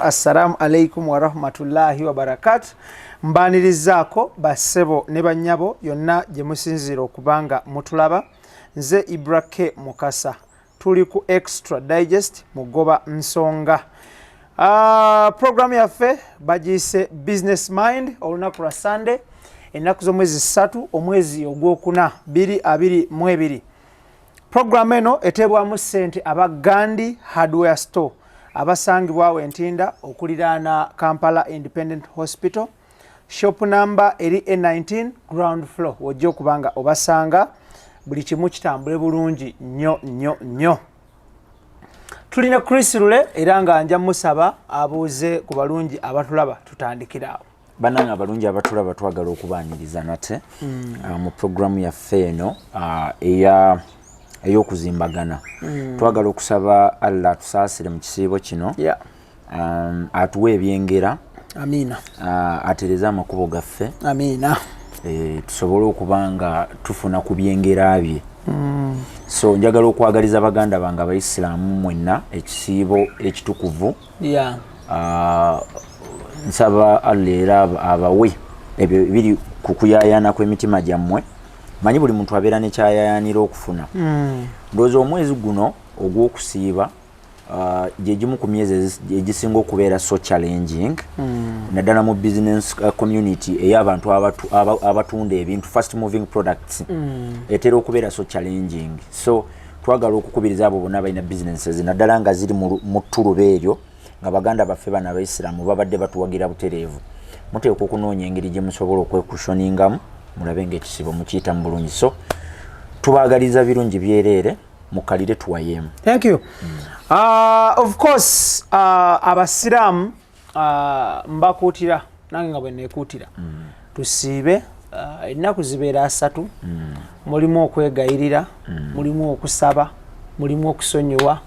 Assalamu alaikum warahmatullahi wabarakatu. Mbaanirizaako bassebo ne bannyabo yonna gye musinziira okuba nga mutulaba. Nze Ibra K Mukasa, tuli ku Extra Digest Mugoba Nsonga. Programu yaffe bagiyise Business Mind, olunaku lwa Sunday, ennaku z'omwezi 3 omwezi ogwokuna 2022. Programu eno eteebwamu ssente aba Gandhi Hardware Store abasangibwawo Entinda okuliraana Kampala Independent Hospital, shop number eri A19 ground floor, wojja okuba nga obasanga. Buli kimu kitambule bulungi nnyo nnyo nnyo. Tulina Chris Lule era nga nja musaba abuuze ku balungi abatulaba. Tutandikira awo. Bannange abalungi abatulaba, twagala okubaaniriza nate mu programu yaffe eno eya ey'okuzimbagana. Twagala okusaba Allah atusaasire mu kisiibo kino, atuwe ebyengera, Amiina. Atereze amakubo gaffe, Amiina. Tusobole okuba nga tufuna ku byengera bye. So njagala okwagaliza baganda bange Abaisiraamu mwenna ekisiibo ekitukuvu. Nsaba Allah era abawe ebyo biri ku kuyayaana kw'emitima gyammwe. Manyi buli muntu abeera nekyayayaanira okufuna. Ndowooza omwezi guno ogw'okusiiba gye gimu ku myezi egisinga okubeera so challenging, naddala mu business community ey'abantu abatunda ebintu, fast moving products. Etera okubeera so challenging, so twagala okukubiriza abo bonna balina businesses, naddala nga ziri mu ttuluba eryo nga baganda baffe bano Abaisiraamu babadde batuwagira butereevu. Muteekwa okunoonya engeri gye musobola okwekushoningamu, mulabe nga ekisibo mukiyitamu bulungi. So tubaagaliza birungi byereere, mukalire tuwayeemu. Thank you. Of course, Abasiraamu, mbakuutira nange nga bwe neekuutira, tusiibe. Ennaku zibeera 30. Mulimu okwegayirira, mulimu okusaba, mulimu okusonyiwa,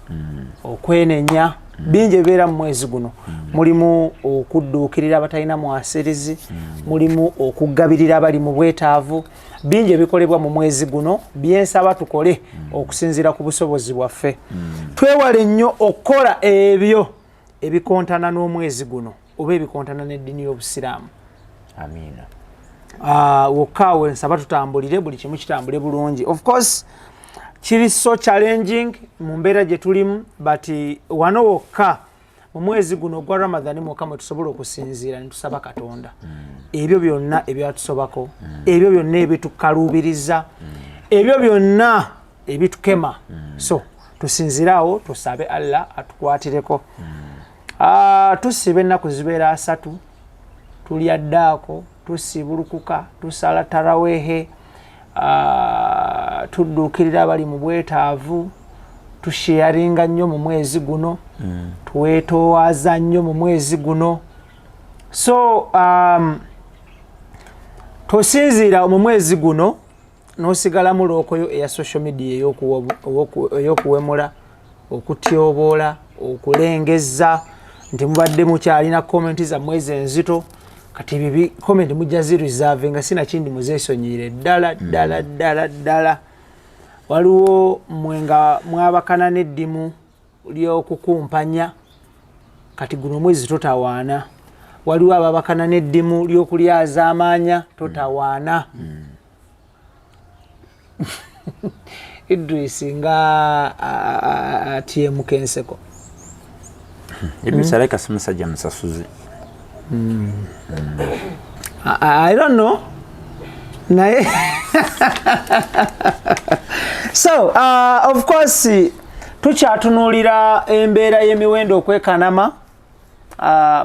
okwenenya. Bingi ebibeera mu mwezi guno. Mulimu okudduukirira abatalina mwasirizi, mulimu okugabirira abali mu bwetaavu. Bingi ebikolebwa mu mwezi guno byensaba tukole okusinziira ku busobozi bwaffe. Twewale nnyo okukola ebyo ebikontana n'omwezi guno oba ebikontana n'eddiini y'Obusiraamu. Amiina. Wokka awo nsaba tutambulire, buli kimu kitambule bulungi. Of course kiri so challenging mu mbeera gye tulimu, but wano wokka mu mwezi guno ogwa Ramadhani mwokka mwe tusobola okusinziira ne tusaba Katonda ebyo byonna ebyatusobako, ebyo byonna ebitukaluubiriza, ebyo byonna ebitukema. So tusinziire awo tusabe Allah atukwatireko. Tusiiba ennaku zibeera 30, tulya ddaako, tusiibulukuka, tusala tarawehe, tudduukirira abali mu bwetaavu, tusharinga nnyo mu mwezi guno, twetoowaza nnyo mu mwezi guno. So tosinziira mu mwezi guno n'osigalamu lookoyo eya social media ey'okuwemula, okutyoboola, okulengezza nti mubadde mukyalina comment zammwe ezo enzito. Kati bibi comment mujja zireserve nga sinakindi muzeesonyiire ddala ddala ddala ddala. Waliwo mmwe nga mwabakana n'eddimu ly'okukumpanya, kati guno omwezi totawaana. Waliwo ababakana n'eddimu ly'okulyaza amaanya, totawaana. Idris nga atyemuka enseko. Idris alabika si musajja musasuzi. I don't know naye. So of course tukyatunuulira embeera y'emiwendo okwekanama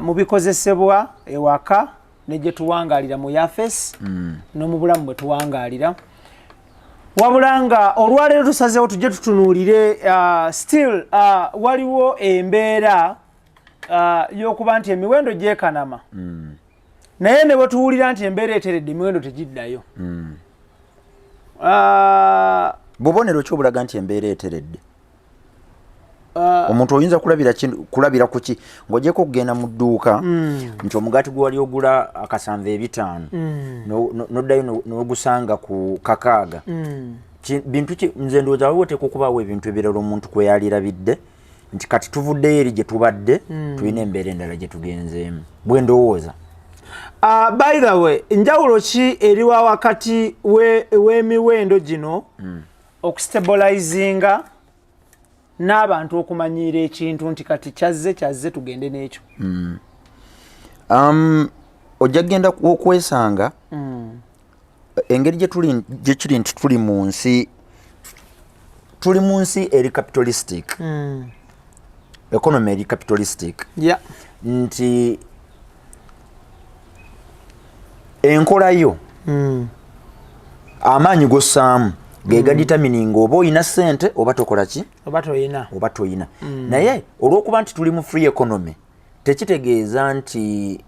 mu bikozesebwa ewaka ne gye tuwangaalira mu yafes n'omu bulamu bwe tuwangaalira. Wabula nga olwaleero tusazeewo tujje tutunuulire, still waliwo embeera y'okuba nti emiwendo gyekanama, naye ne bwe tuwulira nti embeera eteredde, emiwendo tegiddayo. Bubonero ki obulaga nti embeera eteredde? Omuntu oyinza kulabira ku ki ng'ogyeko okugenda mu dduuka nti omugaati gwe wali ogula akasanvu 500 n'oddayo n'ogusanga ku 6? Bintu ki? Nze ndowooza waliwo oteeka okubaawo ebintu ebirala omuntu kwe yalirabidde Nti kati tuvuddeyo eri gye tubadde, tulina embeera endala gye tugenzeemu, bwe ndowooza. By the way, njawulo ki eriwa wakati w'emiwendo gino okustabilizinga n'abantu okumanyiira ekintu nti kati kyazze kyazze, tugende n'ekyo? Ojja kugenda okwesanga engeri gye kiri nti tuli mu nsi eri capitalistic economy, eri capitalistic, nti enkola yo, amaanyi gossaamu ge gadetermininga oba oyina ssente oba tokola ki. Oba toyina. Oba toyina. Naye olw'okuba nti tuli mu free economy, tekitegeeza nti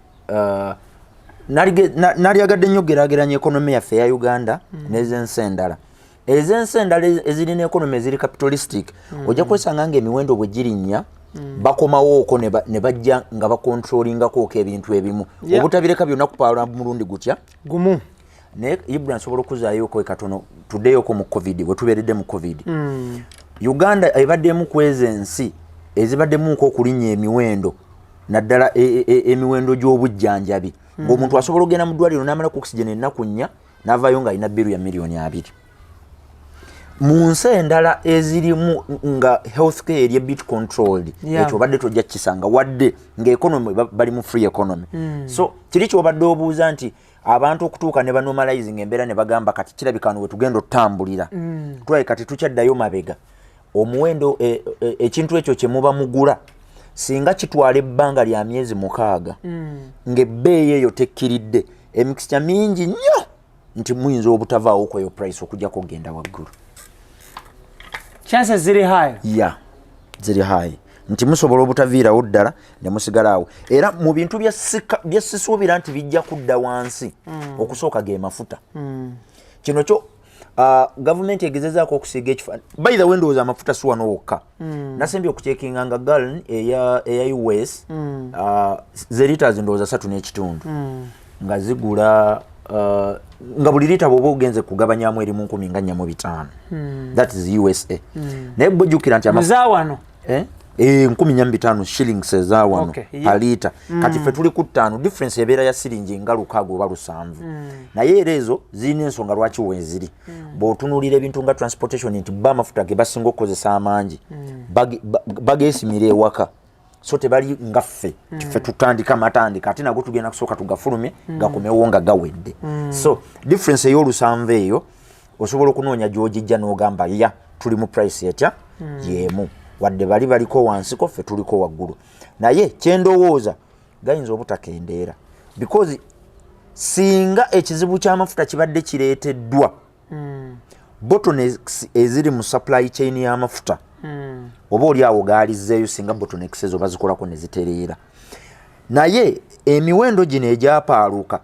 nalyagadde nnyo geraageranya economy yaffe eya Uganda n'ez'ensi endala. Ez'ensi endala ezirina economy eziri capitalistic, ojja kwesanga nga emiwendo bwe girinnya, bakomawooko ne bajja nga bacontrolingako ebintu ebimu, obutabireka byonna kupaala mulundi gutya? Gumu. Naye Ibra, nsobola okuzaayoko katono, tuddeyoko mu COVID. Bwe tubeeredde mu COVID, Uganda ebaddemu kweza ensi ezibaddemuko okulinnya emiwendo, naddala emiwendo gy'obujjanjabi, ng'omuntu asobola okugenda mu ddwaliro n'amala ku oxygen ennaku 4, n'avaayo ng'alina bill ya miliyoni 20. Mu nsi endala ezirimu nga healthcare eri a bit controlled, ekyo obadde tojja kukisanga, wadde ng'economy bali mu free economy. So kiri kyobadde obuuza nti abantu okutuuka ne banormalizing embeera ne bagamba kati kirabika wano wetugenda otutambulira, tulabe kati tukyaddayo mabega. Omuwendo ekintu ekyo kye muba mugula, singa kitwala ebbanga lya myezi 6 ng'ebbeeyi eyo tekkiridde, emikisa mingi nnyo nti muyinza obutavaawo kweyo price okujjako okugenda waggulu. Chances ziri high. Ya, ziri high nti musobola obutaviirawo ddala ne musigala awo. Era mu bintu bye sisuubira nti bijja kudda wansi, okusooka ge mafuta. Kino kyo gavumenti egezezaako okusiiga ekifaananyi. By the way, ndowooza amafuta si wano wokka. Nasembye okucheckinga nga gallon eya US, ze litres ndowooza 3.5, nga zigula nga buli lita bwoba ogenze kugabanyamu eri mu 14,500. That is USA. Naye bwejjukira nti Muzawano. Eh? Eh, 14,500 shillings ezawano per lita. Kati ffe tuli ku 5, difference ebeera ya siringi nga 6 oba 7. Naye era ezo zirina ensonga lwaki weziri. Bw'otunuulira ebintu nga transportation, nti ba amafuta ge basinga okukozesa amangi bageesimira ewaka, so tebali nga ffe. Ffe tutandika matandika, ate nago tugenda kusooka tugafulumye, gakomewo nga gawedde. So difference ey'olusanvu eyo osobola okunoonya gy'ogijja n'ogamba ya tuli mu price etya yemu, wadde bali baliko wansiko, ffe tuliko waggulu. Naye kyendowooza gayinza obutakendeera, because singa ekizibu ky'amafuta kibadde kireeteddwa bottlenecks eziri mu supply chain y'amafuta, oba oli awo gaalizzeeyo singa bottlenecks ezo bazikolako ne zitereera. Naye emiwendo gino egyapaaluka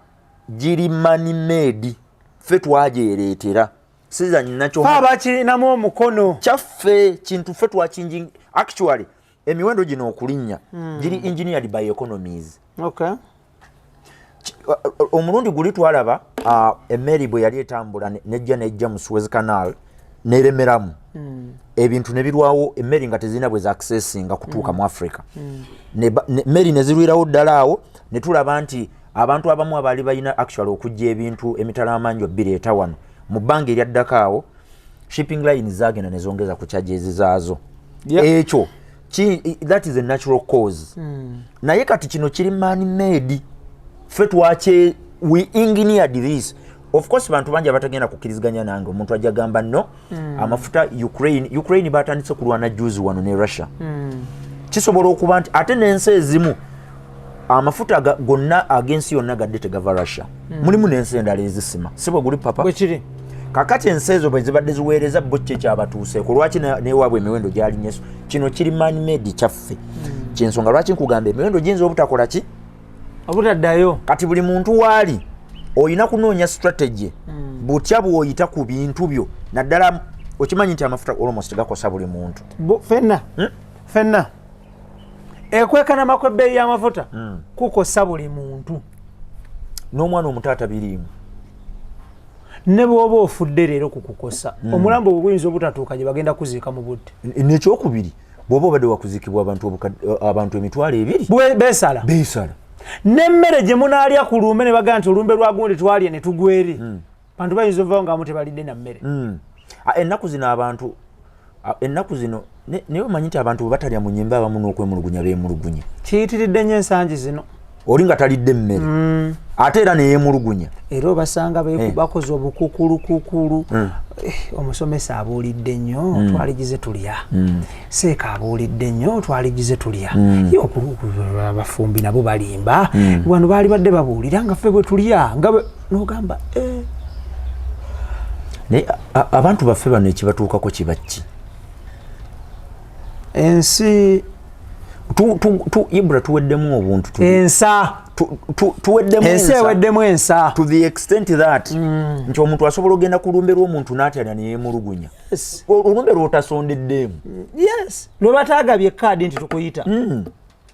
giri man made, ffe twagyereetera, sizanyinakyo. Abakirinamu omukono. Kyaffe kintu, ffe twakingi. Actually emiwendo gino okulinnya giri engineered by economies. Omulundi guli twalaba emmeri bwe yali etambula nejja mu Suez Canal neremeramu, ebintu ne birwawo, emmeri nga tezirina bwe zaccessinga kutuuka mu Africa. Mmeri ne zirwirawo ddala awo, ne tulaba nti abantu abamu abaali balina actually okujja ebintu emitala amangi obireeta wano, mu bbanga eryaddako awo shipping line zagenda ne zongeza ku charges zaazo. Ekyo that is a natural cause. Naye kati kino kiri man made, ffe twakye, we engineered this. Of course bantu bangi abatagenda kukkiriziganya nange. Omuntu ajja gamba no, amafuta Ukraine batandise kulwana juzi wano ne Russia. Kisobola okuba nti ate n'ensi ezimu amafuta gonna ag'ensi yonna gadde tegava Russia. Mulimu n'ensi endala ezisima, si bwe guli, papa? Bwekiri. Kakati ensi ezo bwe zibadde ziweereza bo, ki ekyabatuuseeko? Lwaki newaabwe emiwendo gyalinnyeso? Kino kiri man made, kyaffe. Kyensonga lwaki nkugamba emiwendo giyinza obutakola ki? Obutaddayo. Kati buli muntu waali olina kunoonya strategy butya bw'oyita ku bintu byo, naddala okimanyi nti amafuta almost gakosa buli muntu. Fenna. Fenna ekwekanama kw'ebbeeyi y'amafuta kukosa buli muntu. N'omwana omuto atabiriimu. Ne bw'oba ofudde leero kukukosa, omulambo bwe guyinza obutatuuka gye bagenda kuziika mu budde. Nekyokubiri, Bw'oba obadde wakuzikibwa abantu 20,000 beesala. Beesala. N'emmere gye munaalya ku lumbe ne bagamba nti olumbe lwa gundi twalye ne tugwa eri. Bantu bayinza ovaawo nga abamu tebalidde na mmere. Ennaku zino abantu, ennaku zino naye omanyi nti abantu bwe batalya mu nnyimba abamu n'okwemulugunya beemulugunya. Kiyitiridde nnyo ensangi zino. Oli nga talidde mmere. Ate era neyemulugunya. Era obasanga bakoze obukukulukukulu. Omusomesa abuulidde nnyo, twaligize tulya. Seeka abuulidde nnyo, twaligize tulya. Ye abafumbi nabo balimba. Wano baali badde babuulira nga ffe bwe tulya, nga bwe n'ogamba, Naye abantu baffe bano ekibatuukako kiba ki? Ensi Ibra, tuweddemu obuntu. Ensa. Tuweddemu. Ensi eweddemu ensa. To the extent that nti omuntu asobola ogenda ku lumbe lw'omuntu n'atalya neyemulugunya. Olumbe lw'otasondeddeemu. Yes, lwe bataagabye kaadi nti tukuyita,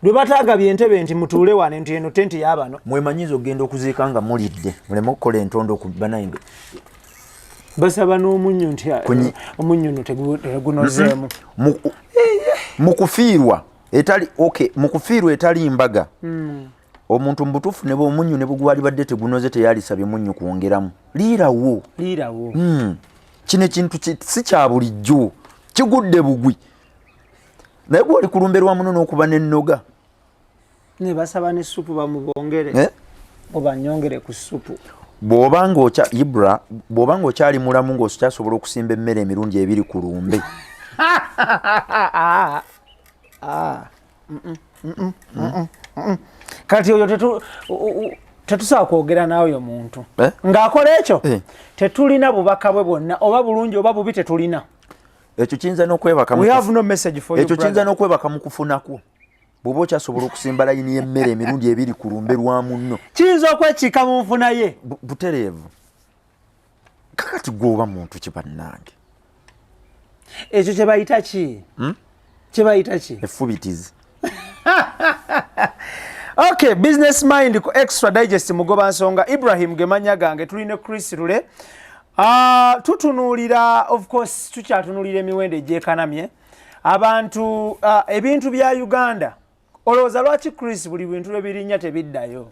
lwe bataagabye entebe nti mutuule wano, nti eno tenti y'abano. Mwemanyiza okugenda okuziika nga mulidde, muleme okukola entondo ku banaye. Basaba n'omunnyo nti omunnyo no tegunozeemu. Mu kufiirwa etali okay, mu kufiirwa etali mbaga, omuntu mu butuufu ne omunnyo ne bwegwali badde tegunoze, teyalisabye munnyo kwongeramu, liirawo. Liirawo. Kino ekintu si kya bulijjo, kigudde bugwi, naye gwoli ku lumbe lwa muno n'okuba n'ennoga. Ne basaba ne supu bamubongere. Eh? Obanyongere ku supu. Bw'oba ng'okya Ibra, bw'oba ng'okyali mulamu ng'okyasobola okusimba emmere emirundi ebiri ku lumbe, Kati oyo tetusobola kwogera n'oyo muntu Eh? ng'akola ekyo. Eh. Tetulina bubaka bwe bwonna, oba bulungi oba bubi, tetulina. Ekyo kiyinza n'okwebaka We have no message for you, ekyo kiyinza brother. N'okwebaka mu kufunakwo bw'oba okyasobola okusimba layini y'emmere emirundi ebiri ku lumbe lwa munno. Kiyinza okwekiika mu nfuna ye. Butereevu. Kakati gwoba muntu ki, bannange? Ekyo kye bayita ki? Kye bayita ki? Effubitizi. Okay, Business Mind ku Extra Digest, mugoba nsonga Ibrahim gemanya gange, tulina Chris Lule. Tutunuulira, of course tukyatunuulira emiwendo egyekanamye abantu, ebintu bya Uganda. Olowooza lwaki, Chris, buli bintu lwe birinnya tebiddayo?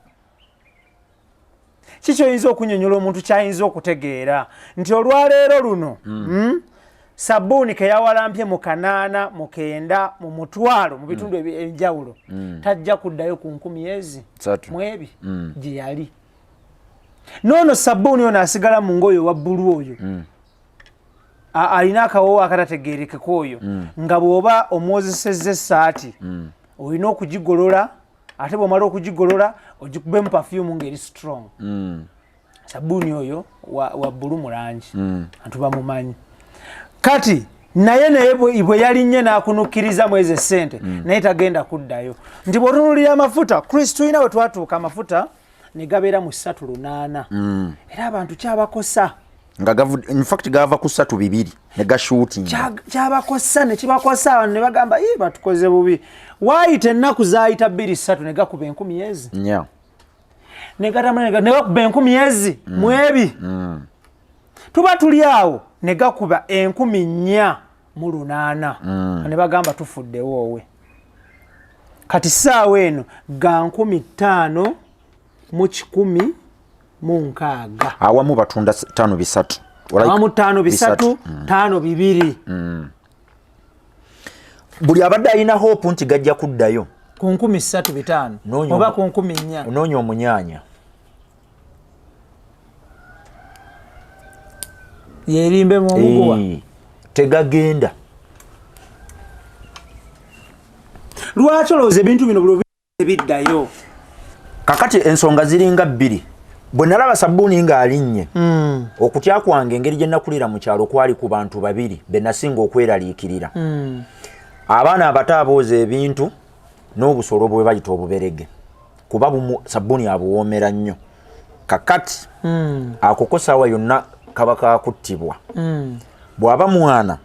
Kikyoyinza okunyonyola omuntu kyayinza okutegeera nti olwaleero luno, Sabbuuni keyawalampye mu 800, mu 900, mu 1000 mu bitundu ebyenjawulo tajja kuddayo ku 1000 ezi 3. Mu ebi gye yali noono. Sabbuuni ono asigala mu ngoye owa bbulu oyo, alina akawoowo akatategeerekeka oyo, nga bw'oba omwozesezza essaati olina okugigolola, ate bw'omala okugigolola ogikubemu perfume ng'eri strong. Sabbuuni oyo wa bbulu mu langi, antu bamumanyi kati. Naye bwe yalinnye n'akunukkiriza mu ezo essente, naye tagenda kuddayo. Nti bw'otunuulira amafuta, Chris, tulina we twatuuka amafuta ne gabeera mu 380, era abantu kyabakosa. Nga in fact gava ku 3.2 ne gashooting. Kyabakosa ne kibakosa abantu ne bagamba, "Ii, batukoze bubi." Waayita ennaku zaayita 2, 3, ne gakuba 1000 ezi ne gatambula ne gakuba 1000 ezi mu ebi. Tuba tuli awo ne gakuba 4800, ne bagamba tufuddewo owe. Kati saawa eno ga 5160. Awamu batunda 5.3. Awamu 5.3, 5.2. Buli abadde alina hope nti gajja kuddayo ku 3500 oba ku 4000. Onoonya omunyaanya. Yerimbe mu omuguwa. Tegagenda. Lwaki olowooza ebintu bino buli biddayo? Kakati ensonga ziringa bbiri. Bwe nalaba sabbuuni ng'alinnye, okutya kwange, engeri gye nakulira mu kyalo, kwali ku bantu babiri be nasinga okweraliikirira: abaana abato abooza ebintu n'obusolo bwe bayita obuberege, kuba bumu sabbuuni abuwoomera nnyo. Kakati akoko saawa yonna kaba kakuttibwa. Bw'aba mwana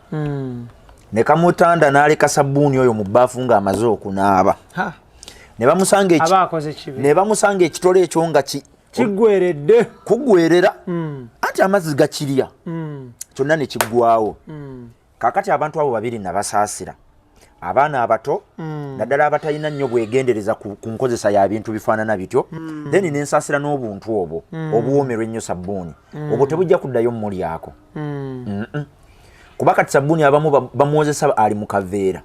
ne kamutanda n'aleka sabbuuni oyo mu bbaafu ng'amaze okunaaba, ne bamusanga aba akoze kibi. Ne bamusanga ekitole ekyo nga kiggweredde. Kuggwerera, anti amazzi gakirya kyonna ne kiggwawo. Kakati abantu abo babiri nabasaasira. Abaana abato, naddala abatalina nnyo bwegendereza ku nkozesa ya bintu bifaanana bityo. Then nensaasira n'obuntu obwo obuwoomerwa ennyo sabbuuni, obwo tebujja kuddayo mumulyako. Kuba kati sabbuuni abamu bamwozesa ali mu kaveera.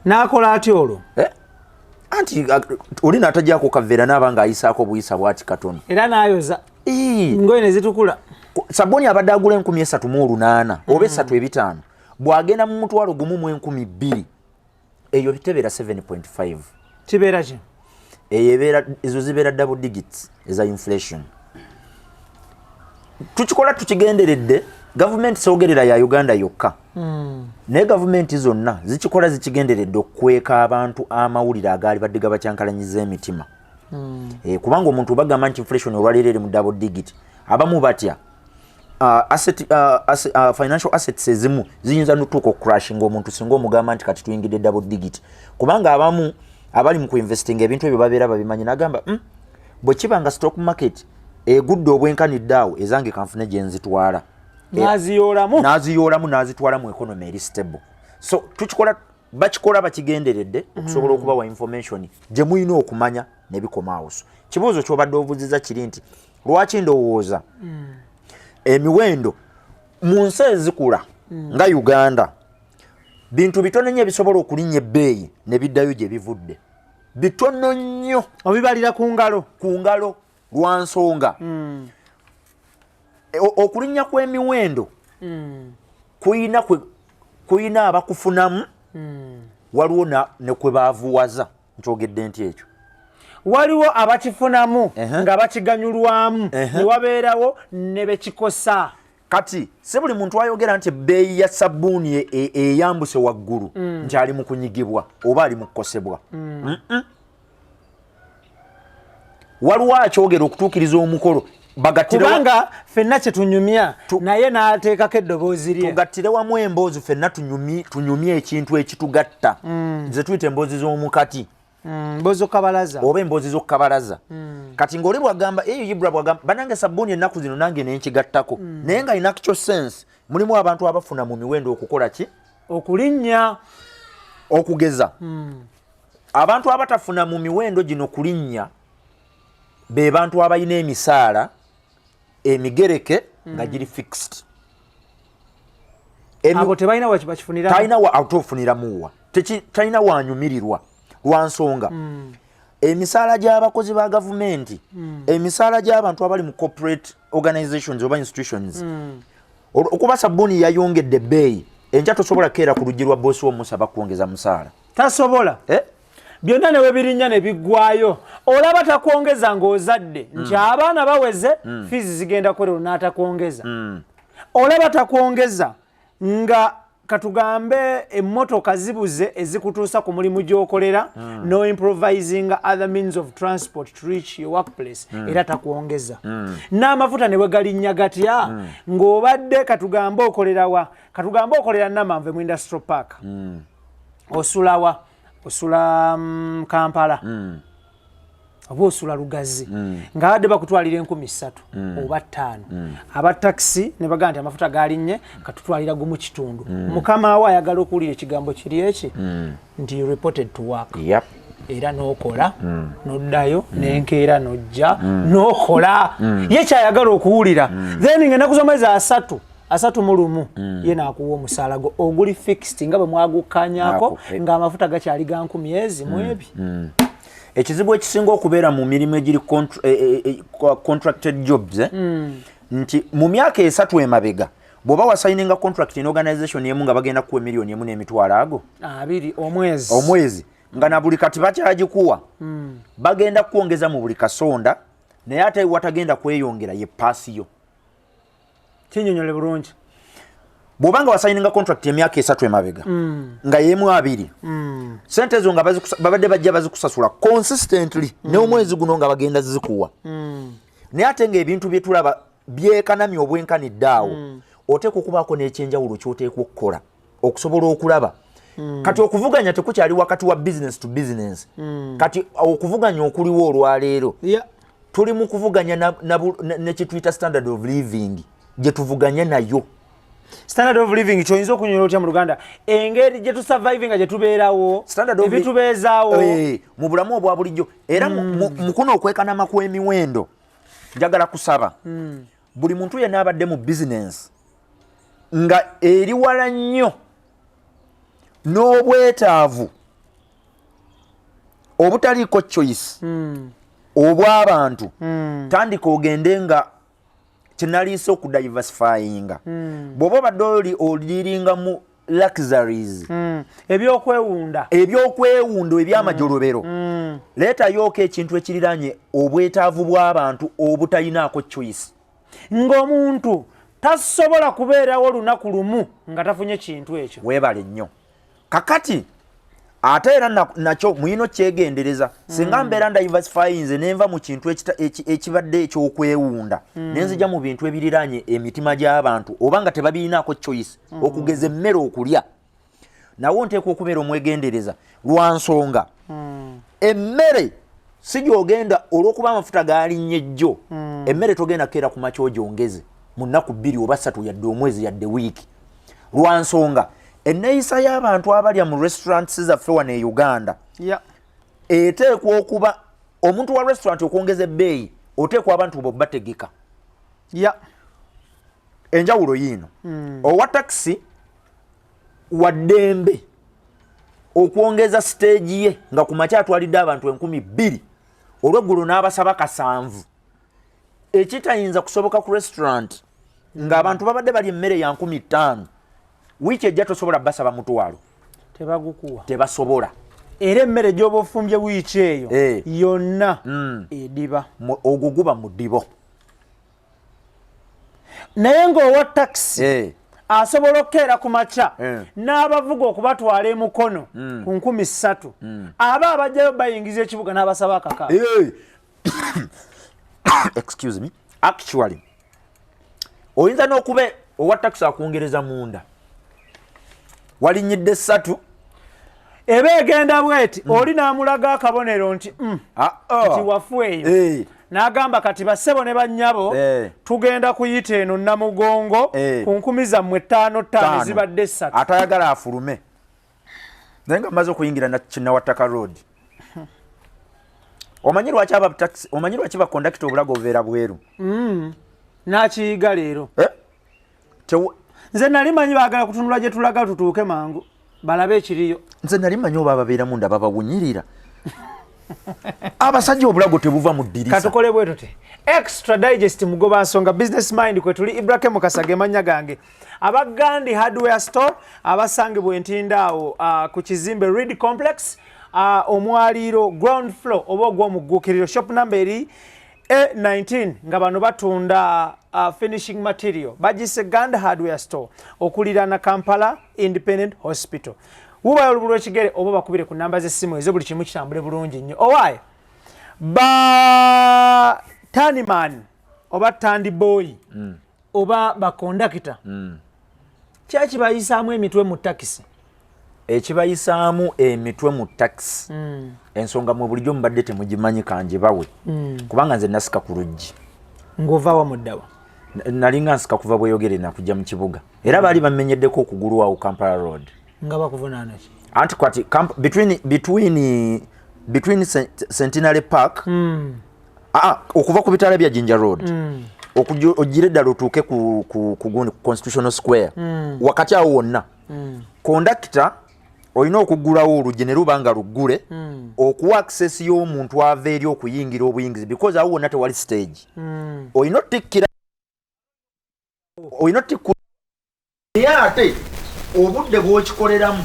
N'akola atya olwo? Eh? Anti oli n'atajjako kaveera, naaba ng'ayisaako buyisa bwati katono. Era n'ayoza ngoye ne zitukula. Sabbuuni abadde agula 3800 oba 3500, bw'agenda mu 12,200, eyo tebeera 7.5. Kibeera ki? Eyo ebeera, ezo zibeera double digits eza inflation. Tukikola tukigenderedde. Gavumenti soogerera ya Uganda yokka, naye gavumenti zonna zikikola zikigenderedde okukweka abantu amawulire agaali badde gabakyankalanyiza emitima. Kubanga omuntu bagamba nti inflation olwaleero eri mu double digit, abamu batya. Financial assets ezimu ziyinza notuuka okucrashinga omuntu singa omugamba nti kati tuyingidde double digit, kubanga abamu abali mu kuinvestinga ebintu ebyo babeera babimanyi, nagamba, bwe kiba nga stock market egudde obwenkanidde awo, ezange kanfune gye nzitwala." N'aziyoolamu. N'aziyoolamu, n'azitwala mu economy eri stable. So tukikola, bakikola bakigenderedde okusobola okubawa information gye mulina okumanya nebikomaawo. So kibuuzo kyobadde obuuziza kiri nti lwaki ndowooza emiwendo mu nsi ezikula nga Uganda, bintu bitono nnyo ebisobola okulinnya ebbeeyi ne biddayo gye bivudde, bitono nnyo. Obibalira ku ngalo. Ku ngalo, lwa nsonga okulinnya kw'emiwendo kuyina abakufunamu, waliwo ne kwe baavuwaza. Nkyogedde nti ekyo. Waliwo abakifunamu nga bakiganyulwamu, ne wabeerawo ne bekikosa. Kati si buli muntu ayogera nti ebbeeyi ya sabbuuni eyambuse waggulu nti ali mu kunyigibwa oba ali mu kukosebwa. Waliwo akyogera okutuukiriza omukolo kubanga ffenna kyetunyumya, naye n'ateekako eddoboozi lye. Tugattire wamu emboozi ffenna, tunyumye ekintu ekitugatta. Nze tuyita emboozi z'omukati. Emboozi z'okukabalaza. Oba emboozi z'okukabalaza. Kati ng'oli bwagamba eyo, Ibra bwagamba, "Banange, sabbuuni ennaku zino," nange nenkigattako. Naye nga in actual sense mulimu abantu abafuna mu miwendo okukola ki? Okulinnya. Okugeza, abantu abatafuna mu miwendo gino kulinnya be bantu abalina emisaala emigereke nga giri fixed. Abo tebalina wakibakifunira. Talina wa atofuniramuwa, talina wanyumirirwa lwa nsonga emisaala gy'abakozi ba gavumenti, emisaala gy'abantu abali mu corporate organizations oba institutions. Okuba sabbuuni yayongedde ebbeeyi enkya, tosobola kukeera ku luggi lwa boosi womusaba kwongeza musaala. Tasobola. Eh? Byonna ne webirinnya ne biggwayo, olaba takwongeza ng'ozadde nti abaana baweze, fiizi zigenda kwerero, n'atakwongeza. Olaba takwongeza nga katugambe emmotoka zibuze ezikutuusa ku mulimu gy'okolera, no improvising other means of transport to reach your workplace, era takwongeza. N'amafuta ne wegalinnya gatya, ng'obadde katugambe okolerawa, katugambe okolera Namanve mu Industrial Park, osulawa? Osula Kampala oba osula Lugazi, nga badde bakutwalira 3000 oba 5000, aba takisi ne bagamba nti amafuta galinnye, katutwalira 1.5. Mukama we ayagala okuwulira ekigambo kiri eki nti you reported to work. Era n'okola, n'oddayo n'enkeera, n'ojja n'okola. Ye kyayagala okuwulira. Then ng'ennaku z'omwezi 30, 31, ye n'akuwa omusaala gwo oguli fixed nga bwe mwagukkanyaako ng'amafuta gakyali ga nkumi ezi mu ebi. Ekizibu ekisinga okubeera mu mirimu egiri contracted jobs, eh? Nti mu myaka 3 emabega bw'oba wasayininga contract in organization emu nga bagenda kuwa 1.1 million ago 20 omwezi. Omwezi, nga na buli kati bakyagikuwa, bagenda kukwongeza mu buli kasonda, naye ate watagenda kweyongera ye paasi yo. Kinyonyole bulungi. Bw'oba nga wasayininga contract emyaka 3 emabega nga yemu 20, sente ezo nga babadde bajja bazikusasula consistently, n'omwezi guno nga bagenda zikuwa, naye ate ng'ebintu bye tulaba byekanamye obwenkanidde awo, oteekwa okubaako n'ekyenjawulo ky'oteekwa okukola okusobola okulaba. Kati okuvuganya tekukyali wakati wa business to business. Kati okuvuganya okuliwo olwaleero, tuli mu kuvuganya nekituyita standard of living gye tuvuganya nayo. Standard of living kyoyinza okunyonyola otya mu Luganda, engeri gye tusurvivinga, gye tubeerawo, ebitubeezaawo? Eh, mu bulamu obwa bulijjo. Era mu kuno okwekanama kw'emiwendo, njagala kusaba buli muntu yenna abadde mu bizinensi nga eri wala nnyo n'obwetaavu obutaliiko choice obw'abantu, tandika ogende nga kyenaliisa okudiversifyinga. Bw'oba obadde oli oliringa mu luxuries, Ebyokwewunda. Ebyokwewunda ebyamajolobero, leetayoko ekintu ekiriranye obwetaavu bw'abantu obutalinaako choice. Ng'omuntu tasobola kubeerawo olunaku lumu nga tafunye kintu ekyo. Weebale nnyo. Kakati ate era nakyo muyina okyegendereza. Singa mbeera ndiversifyinze nenva mu kintu ekibadde ekyokwewunda, nenzija mu bintu ebiriranye emitima gy'abantu oba nga tebabirinaako choice, okugeza emmere okulya, nawo nteekwa okubeera omwegendereza lwa nsonga emmere si gyogenda, olw'okuba amafuta galinnye jjo, emmere togenda kukeera ku makya ogyongeze mu nnaku 2 oba 3, yadde omwezi, yadde wiiki, lwa nsonga enneeyisa y'abantu abalya mu restaurants zaffe wano e Uganda eteekwa okuba omuntu wa restaurant okwongeza ebbeeyi, oteekwa abantu bo bategeka. Enjawulo yiino: owa takisi waddembe okwongeza stage ye nga ku makya atwalidde abantu 2000, olweggulo n'abasaba 700, ekitayinza kusoboka ku restaurant ng'abantu babadde balya emmere ya 5000, wiiki ejja tosobola basaba 500. Tebagukuwa. Tebasobola. Era emmere gy'oba ofumbye wiiki eyo yonna ediba. Ogwo guba mudibo. Naye ng'owa takisi asobola okukeera ku makya n'abavuga okubatwala emukono ku 3000, aba abajjayo bayingiza ekibuga n'abasaba akaka. Excuse me. Actually, oyinza n'okuba owa takisi akwongereza munda, walinyidde 300. Eba egenda bweti, oli n'amulaga akabonero nti Ah, oh. nti wafu eyo. N'agamba, "Kati bassebo ne bannyabo, tugenda kuyita eno Namugongo ku nkumi zammwe ttaano ttaano, Ttaano. ezibadde 300." Atayagala afulume, naye nga maze okuyingira Kinawataka Road. Omanyi lwaki aba taxi, omanyi lwaki bakondakita obulago obubeera bweru? N'akiyiga leero. Eh? Nze nali manyi baagala kutunula gye tulaga tutuuke mangu balabe ekiriyo. Nze nali manyi oba ababeera munda babawunyirira. Abasajja obulago tebuva mu ddirisa. Katukole bwe tuti. Extra Digest, mugoba nsonga, Business Mind kwe tuli. Ibrahim Mukasa ge mannya gange. Abagandi Hardware Store abasangibwa Entinda awo ku kizimbe Reed Complex, omwaliiro ground floor oba ogw'omugguukiriro, shop number eri A19, nga bano batunda finishing material. Bagise Gand Hardware Store okuliraana Kampala Independent Hospital. Wubayo olubu lw'ekigere oba bakubire ku namba z'essimu ezo, buli kimu kitambule bulungi nnyo. Owaaye ba taniman oba tandi boy oba bakondakita, kyakibayisaamu emitwe mu takisi? Ekibayisaamu emitwe mu takisi, ensonga mwe bulijjo mubadde temugimanyi, kangibawe, kubanga nze nasika ku luggi. Ng'ova wa muddawa? Nalinga nsika kuva Bweyogere nakujja mu kibuga, era baali bamenyeddeko okugulu awo Kampala Road. Nga bakuvunaana ki? Anti kwati between Centenary Park, ah, okuva ku bitaala bya Jinja Road, ogira eddala otuuke ku gundi, ku Constitutional Square, wakati awo wonna kondakita olina okuggulawo oluggi ne luba nga luggule okuwa access y'omuntu ava eri okuyingira obuyingizi, because awo wonna tewali stage. Olina otikkira, olina otikkula, naye ate obudde bw'okikoleramu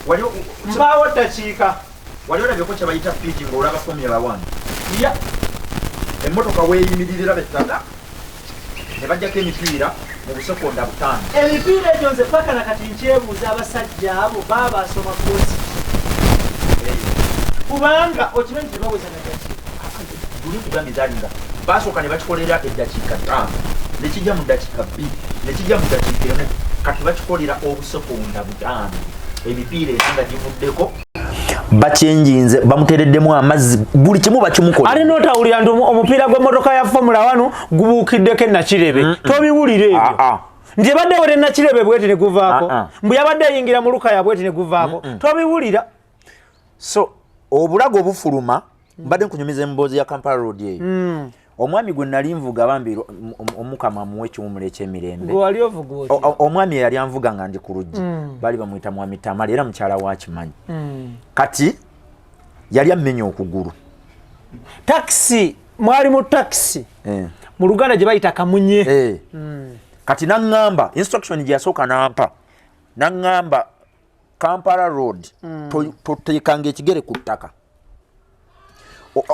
wali Mpaawo ddakiika. Wali olabyeko kye bayita pit ng'olaba Formula 1? Emmotoka weeyimiririra bettaka ne bajjako emipiira mu busekonda 5. Emipiira egyo nze paka na kati nkyebuuza, abasajja abo baba basoma koosi, kubanga okimanyi tebaweza na ddakiika. Luli nkugambye zalinga basooka ne bakikolera eddakiika 5, nekijja mu ddakiika 2, nekijja mu ddakiika 1, kati bakikolera obusekonda 5. Emipiira era nga givuddeko, bakyenjinze, bamutereddemu amazzi, buli kimu bakimukola. Ate notawulira nti omupiira gw'emmotoka ya Formula 1 gubuukiddeko enakirebe, tobiwulira ebyo? Ah, ah. Nti ebadde ewere Nakirebe bweti ne guvaako. Mbu yabadde eyingira mu Lukaya bweti ne guvaako. Tobiwulira. So obulago obufuluma, mbadde nkunyumiza emboozi ya Kampala Road eyo. Omwami gwe nali nvuga, bambi, Omukama amuwe ekiwumulo ekyemirembe. Gwe wali ovuga otya? Omwami eyali anvuga nga ndi ku luggi, baali bamuyita Mwami Tamale, era mukyala wa kimanyi. Kati yali ammenya okugulu. Takisi, mwali mu takisi mu Luganda gye bayita kamunye. Eh. Kati naŋŋamba, instruction gye yasooka nampa, naŋŋamba, "Kampala Road, toteekanga ekigere ku ttaka.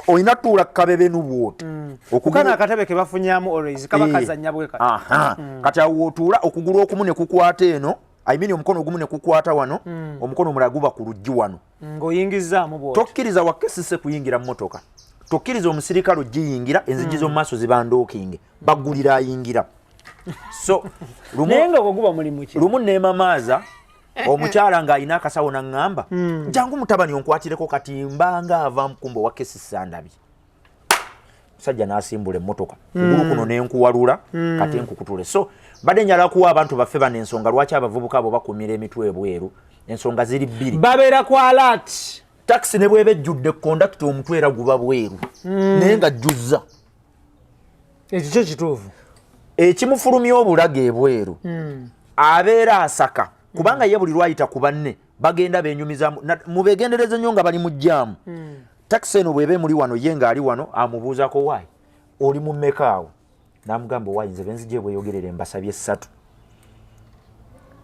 Olina tuula kabebenu bwoti." Kukana akatebe ke bafunyamu always kaba kazannya bwe kati. Aha. Kati awo wotuula, okugulu okumu ne kukwata eno, I mean omukono ogumu ne kukwata wano, omukono omulala guba ku luggi wano. Ng'oyingizaamu bwoti. Tokkiriza wakesise kuyingira mmotoka, tokkiriza omusirikale ogiyingira, enzigi z'omu maaso ziba ndookinge, baggulira ayingira. So lumu, Naye nga ogwo guba mulimu ki? Lumu neemamaaza omukyala ng'alina akasawo, naŋŋamba, "Jangu mutabani onkwatireko." Kati mbanga ava mukumba owa kesisi andabye, musajja n'asimbula emmotoka, kugulu kuno nenkuwalula, kati nkukutule. So mbadde njala kuwa abantu baffe bano ensonga lwaki abavubuka abo bakumira emitwe ebweru. Ensonga ziri bbiri. Babeera ku alert. Takisi ne bweba ejjudde, kondakita omutwe era guba bweru, naye nga jjuzza. Ekyo kyo kituufu. Ekimufulumya obulago ebweru, abeera asaka, kubanga ye buli lwayita ku banne bagenda benyumizamu. Mubegendereze nnyo nga bali mu jjaamu. Takisi eno bweba emuli wano, ye ng'ali wano, amubuuzako, "Waayi, oli mu mmeka awo?" N'amugamba, "Waayi, nze benzija ebweyogerere, mbasabye ssatu."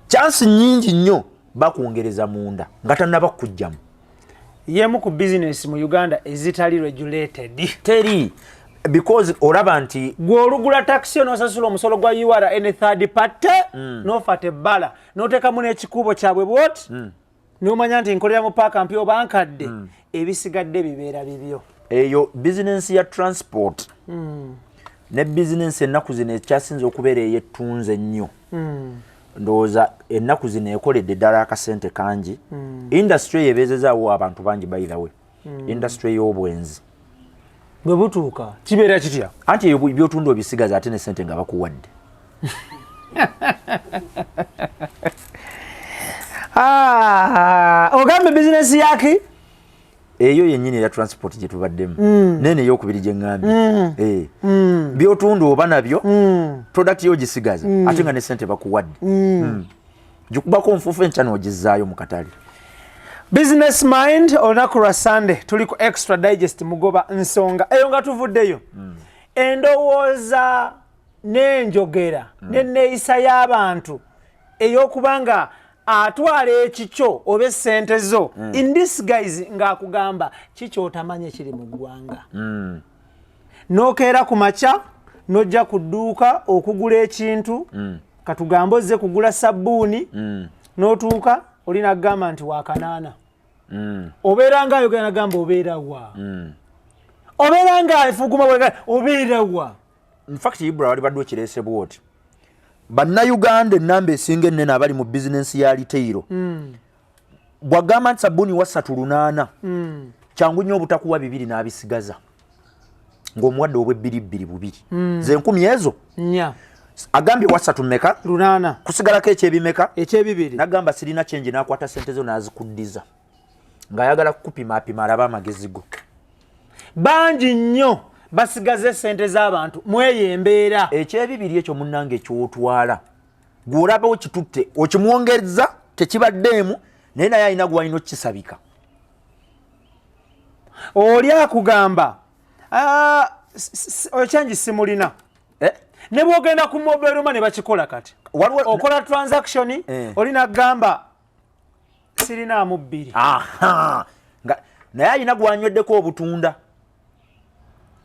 Chansi nnyingi nnyo bakwongereza munda nga tannaba kujjamu. Yemu ku bizinesi mu Uganda ezitali regulated. Teri, because olaba nti Gwe olugula takisi n'osasula omusolo gwa URA ne third party, n'ofata ebbala n'oteekamu n'ekikuubo kyabwe bwoti, n'omanya nti nkolera mu paaka mpya oba nkadde, ebisigadde bibeera bibyo. Eyo bizinensi ya transport ne bizinensi ennaku zino ekyasinza okubeera ey'ettunze ennyo, ndowooza ennaku zino ekoledde ddala akasente kangi. Industry eyo ebeezezaawo abantu bangi. By the way, industry ey'obwenzi. Bwe butuuka kibeera kitya? Anti eyo byotunda obisigaza, ate ne sente nga bakuwadde. Ah, ogambe bizinensi yaki? Eyo yennyini eya transport gye tubaddemu, nene eyokubiri gye ŋŋambye. Eh. Byotunda oba nabyo, product yo ogisigaza, ate nga ne sente bakuwadde. Gikubako nfuufu, enkya n'ogizaayo mu katale. Business Mind, olunaku lwa Sunday, tuli ku Extra Digest. Mugoba nsonga eyo nga tuvuddeyo, endowooza n'enjogera n'enneeyisa y'abantu ey'okuba nga atwala ekikyo oba essente zo in disguise, ng'akugamba kikyotamanyi ekiri mu ggwanga, n'okeera ku makya n'ojja ku dduuka okugula ekintu, katugambe ozze kugula sabbuuni, n'otuuka oli nagamba nti wakanaana, obeera nga ayogera nagamba obeera wa, obeera nga efuguma bwega obeera wa. Infact Ibra, wali badde okireese bwoti, Bannayuganda enamba esinga ennene abali mu bizinensi ya retail, bwagamba nti sabbuuni wa 380, kyangu nnyo obutakuwa bibiri n'abisigaza ng'omuwadde obwebbiribbiri bubiri, ze 1000 ezo. 4. Agambye wasatu mmeka? 800. Kusigalako ekyebimeka? Ekyebibiri. Nagamba sirina kyenje, n'akwata sente zo n'azikuddiza ng'ayagala kukupimaapima alabe amagezi go. Bangi nnyo basigaza esente z'abantu mweyo embeera. Ekyebibiri ekyo munnange kyotwala, gw'olaba okitutte okimwongereza, tekibaddeemu, naye naye alina gwalina okukisabika. Oli akugamba, "Ah, oyo kyangi simulina." Eh? Ne bwogenda ku mobile money bakikola kati. Okola transaction, oli nagamba sirinaamu bbiri. Aha. Nga naye alina gwanyweddeko obutunda,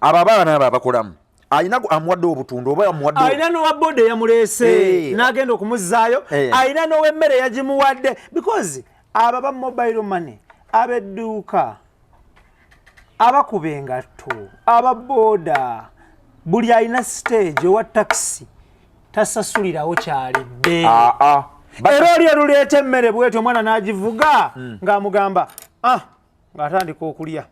abo abaana abo abakolamu, alina amuwadde obutunda oba amuwadde. Alina n'owa boda eyamuleese n'agenda okumuzzaayo. Alina n'owemmere yagimuwadde, because abo aba mobile money, ab'edduuka, abakuba engatto, aba boda, buli alina stage, owa takisi tasasulirawo kyalidde. Ah, ah. Era oli eruleeta emmere bwetyo, omwana n'agivuga ng'amugamba, ah, ng'atandika okulya,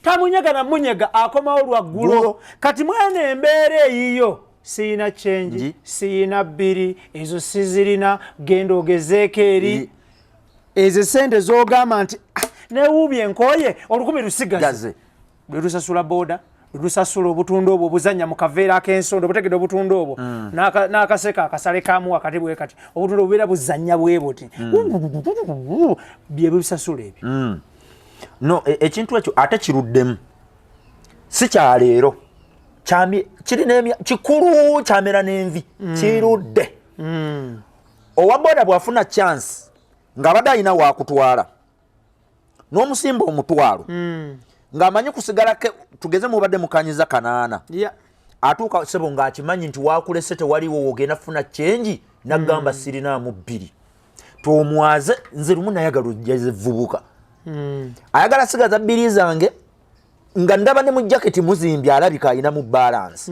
tamunyega namunyega, akomawo lwaggulo. Ggulo. Kati mwene embeera eyiyo. Siyina change, siyina bbiri, ezo sizirina, genda ogezeeko eri. Ezo esente z'ogamba nti, "Ah, newuubye enkooye, 1000 lusigaze," Gaze. Lwe lusasula boda, lwe lusasula obutunda obwo obuzanya mu kaveera ak'ensonda, obutegedde obutunda obwo n'akaseka akasale kamu wakati bwe kati, obutunda obubeera buzanya bwe buti, bye bisasula ebyo. No, ekintu ekyo ate kiruddemu, si kyaleero. Kirina kikulu kyamera n'envi, kirudde. Owa boda bw'afuna chance ng'abadde alina wakutwala n'omusimba 500 ng'amanyi kusigala tugeze mubadde mukanyiza 800, atuuka sebo ng'akimanyi nti wakulese tewaliwo wogenda kufuna change, nagamba, "Sirinaamu bbiri." Tomwaze. Nze lumu nayagala ojjaze vubuka, ayagala sigaza bbiri zange, nga ndaba ne mu jaketi muzimbye, alabika alina mu balance,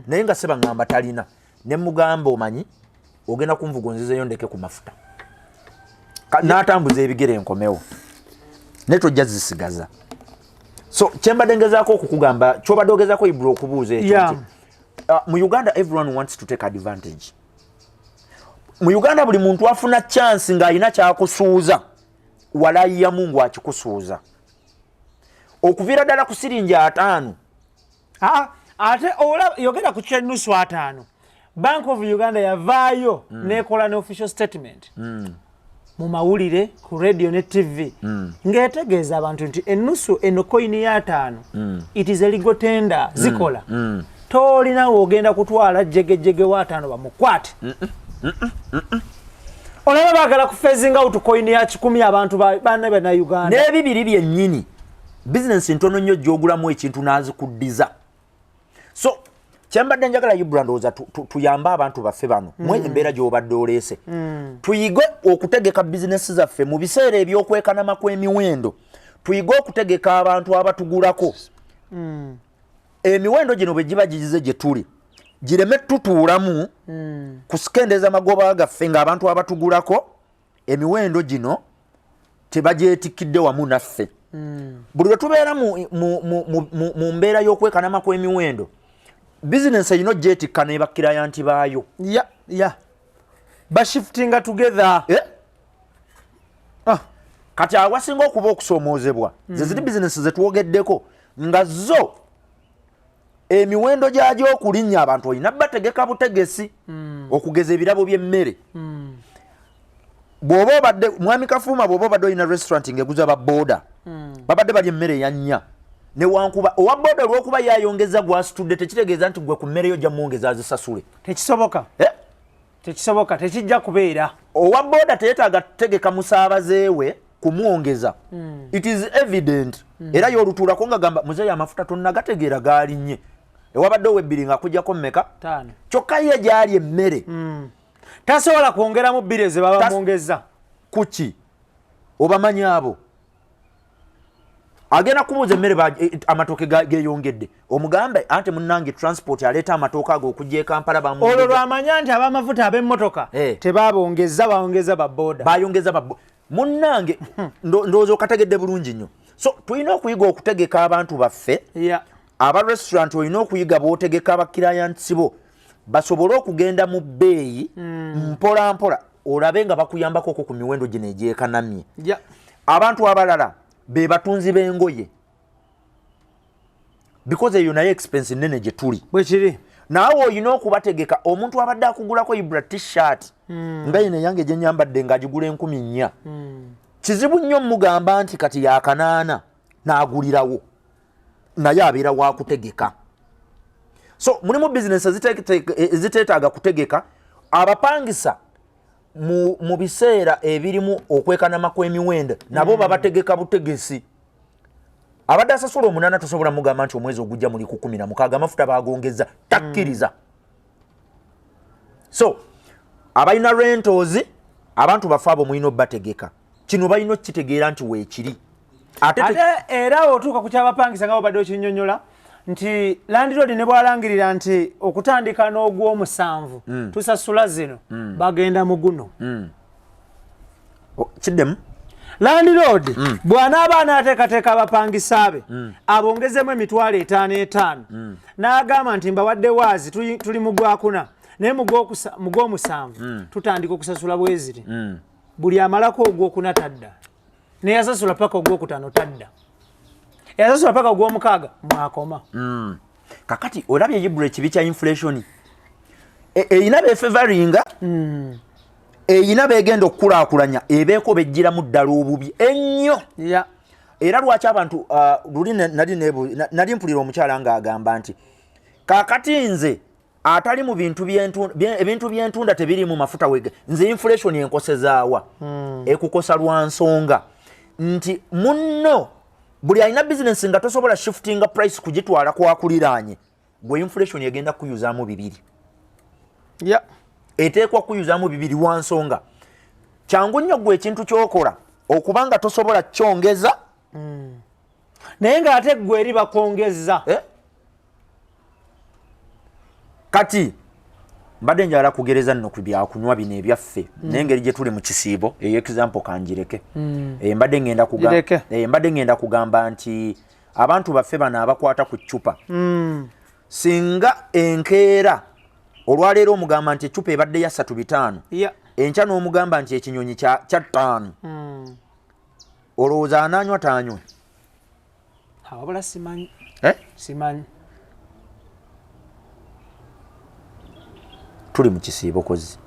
naye nga seba ngamba talina. Ne mugamba, "Omanyi ogenda kunvuga onzizeyo ndeke ku mafuta." N'atambuza ebigere enkomewo, naye tojja zisigaza. So kyembadde ngezaako okukugamba, kyobadde ogezaako Ibra okubuuza ekyo, nti mu Uganda everyone wants to take advantage. Mu Uganda buli muntu afuna chance ng'alina kyakusuuza, walayi ya Mungu akikusuuza okuviira ddala ku siringi 50. Ah, ate olaba yogera ku kyennusu 50, Bank of Uganda yavaayo nekola ne official statement mu mawulire, ku radio ne TV, ng'etegeeza abantu nti ennusu eno, koyini y'ataano, it is a legal tender, zikola. Tolina woogenda kutwala jegejege w'ataano bamukwate. Olaba baagala ku phasing out koyini ya 100, abantu banna bannayuganda. N'ebibiri byennyini, bizinensi ntono nnyo gy'ogulamu ekintu n'azikuddiza. So kyembadde njagala Ibra, ndowooza tuyambe abantu baffe bano mweyo embeera gy'obadde oleese, tuyige okutegeka bizinesi zaffe mu biseera ebyokwekanama kw'emiwendo, tuyige okutegeka abantu abatugulako. Emiwendo gino bwe giba gigize gye tuli, gireme tutuulamu kusikendeeza magoba gaffe, ng'abantu abatugulako emiwendo gino tebagyetikkidde wamu naffe. Buli lwe tubeera mu mbeera y'okwekanama kw'emiwendo, bizinensi erina ogyetikka n'ebakirayanti baayo. Ya, bashiftinga together. Eh? Ah. Kati awasinga okuba okusoomoozebwa ze ziri bizinensi zetwogeddeko nga zo emiwendo gyagyo okulinnya abantu olina bategeka butegesi, okugeza ebirabo by'emmere. Bw'oba obadde mwami Kafuuma, bw'oba obadde olina restaurant ng'eguza ba boda, babadde balya emmere eya 4, newankuba owa boda olw'okuba yayongeza gwasitudde, tekitegeeza nti gwe ku mmere yo ojja mwongeza azisasule. Tekisoboka. Eh? Tekisoboka, tekijja kubeera. Owa boda teyetaaga kutegeka musaabaze we kumwongeza. It is evident, era yolutuulako nga gamba, "Muzeeyi, amafuta tonnagategeera gaalinnye, ewabadde owebbiri nga akujjako mmeka?" 5. Kyokka ye gyali emmere tasobola kwongeramu bbiri ze baba mwongeza. Kuki obamanyi abo agenda kubuuza emmere amatooke geyongedde, omugambe ante munnange transport aleeta amatooke ago okujja e Kampala olwo bamwongeza. Lwamanya nti ab'amafuta ab'emmotoka tebabongeza, bawongeza baboda. Bayongeza babo munnange. Ndowooza okategedde bulungi nnyo. So tulina okuyiga okutegeka abantu baffe. Aba restaurant, olina okuyiga bw'otegeka abakirayansi bo basobole okugenda mu bbeeyi mpola mpola, olabe nga bakuyambako okwo ku miwendo gino egyekanamye. Abantu abalala be batunzi b'engoye, because eyo naye expense nene gye tuli. Bwekiri. Naawe olina okubategeka. Omuntu abadde akugulako Ibra T-shirt nga yino eyange gyenyambadde ng'agigula 4000, kizibu nnyo mugamba nti kati yakanaana n'agulirawo, naye abeera wakutegeka. So mulimu bizinesi eziteetaaga kutegeka. Abapangisa mu biseera ebirimu okwekanama kw'emiwendo nabo babategeka butegesi. Abadde asasula 8, tosobola mugamba nti omwezi ogujja muli ku 16, amafuta bagongeza, takkiriza. So abalina rentals, abantu bafe abo mulina obategeka. Kino balina okukitegeera nti weekiri ate ate era otuuka ku kyabapangisa nga obadde okinyonyola nti landlord ne bwalangirira nti okutandika n'ogw'omusanvu tusasula zino, bagenda mu guno. Oh, kiddemu. Landlord bw'anaaba anaateekateeka abapangisa be abongezemu 5,000 5 n'agamba nti mbawadde waazi, tuli mu gwakuna, naye mu gw'omusanvu tutandika okusasula bweziri. Buli amalako ogwokuna tadda, neyasasula paka ogwokutaano tadda, eyasasula paka ogwomukaaga mwakoma. Kakati olabye, Ibra, ekibi kya inflation. Erina befavoringa, erina begenda okukulaakulanya, ebeeko bejjiramu ddala obubi ennyo. Era lwaki abantu luli nali mpulira omukyala ng'agamba nti kakati nze atali mu bintu ebintu byentunda tebiri mu mafuta wege, nze inflation enkosezaawa? Ekukosa lwa nsonga nti munno buli alina bizinesi nga tosobola shiftinga price kugitwala kwakuliraanye gwe, inflation egenda kuyuzaamu bibiri. Eteekwa kuyuzaamu bibiri wa nsonga kyangu nnyo gwe ekintu kyokola okubanga tosobola kyongeza. Naye ng'ate gwe eri bakwongeza. Eh? Kati mbadde njagala kugereza nno ku byakunywa bino ebyaffe, naye engeri gye tuli mu kisiibo, eyo example kanjireke. Eh, Gireke. Mbadde ngenda kugamba nti abantu baffe bano abakwata ku ccupa, singa enkeera olwaleero omugamba nti eccupa ebadde ya 3.5, enkya n'omugamba nti ekinyonyi kya 5, olowooza anaanywa taanywe? Wabula simanyi. Eh? Simanyi. Tuli mu kisiibo, kozi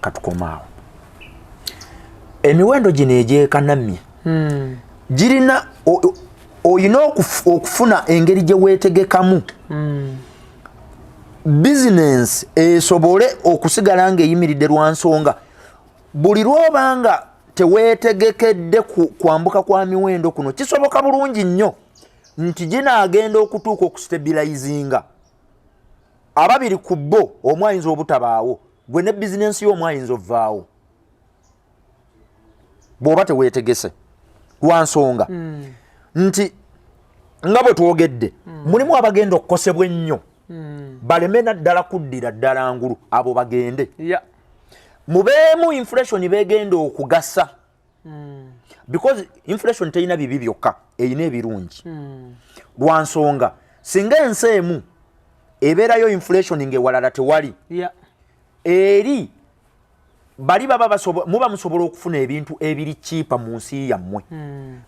katukomaawo. Emiwendo gino egyekanamye girina oyina okufuna engeri gye weetegekamu bizinensi esobole okusigala ng'eyimiridde, lwa nsonga buli lwobanga teweetegekedde kwambuka kwa miwendo kuno, kisoboka bulungi nnyo nti ginaagenda okutuuka okustabilizinga, ababiri ku bo omu ayinza obutabaawo, gwe ne bizinensi y'omu ayinza ovaawo bw'oba teweetegese, lwa nsonga nti nga bwe twogedde, mulimu abagenda okukosebwa ennyo, baleme naddala kuddira ddala ngulu, abo bagende mubeemu inflation begenda okugasa, because inflation terina bibi byokka, erina ebirungi, lwa nsonga singa ensi emu ebeerayo inflation ng'ewalala tewali, eri bali baba muba musobola okufuna ebintu ebiri cheaper mu nsi yammwe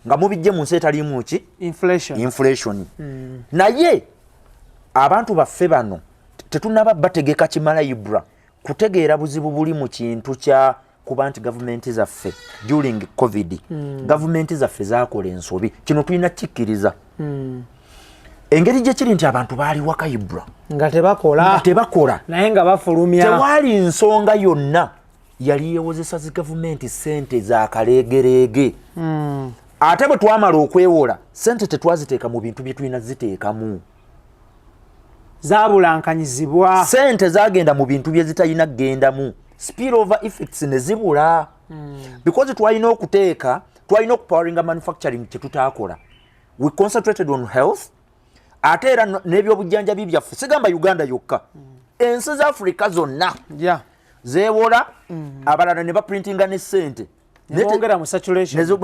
nga mubijje mu nsi etaliimu ki? Inflation. Inflation. Naye abantu baffe bano tetunaba bategeka kimala, Ibra, kutegeera buzibu buli mu kintu kya kuba nti gavumenti zaffe during COVID, gavumenti zaffe zakola ensobi. Kino tulina kikkiriza, engeri gye kiri nti abantu baali waka, Ibra, nga tebakola. Nga tebakola. Naye nga bafulumya. Tewali nsonga yonna yali yewozesa zi gavumenti sente za kaleegereege. Ate bwe twamala okwewola sente, tetwaziteeka mu bintu bye tulina ziteekamu. Zabulankanyizibwa. Sente zagenda mu bintu bye zitalina kugendamu, spill over effects ne zibula, because twalina okuteeka, twalina okupoweringa manufacturing, kyetutaakola. We concentrated on health. Ate era n'ebyobujjanjabi byaffe, sigamba Uganda yokka, ensi za Africa zonna zeewola, abalala ne baprintinga ne sente. Nebongera mu saturation.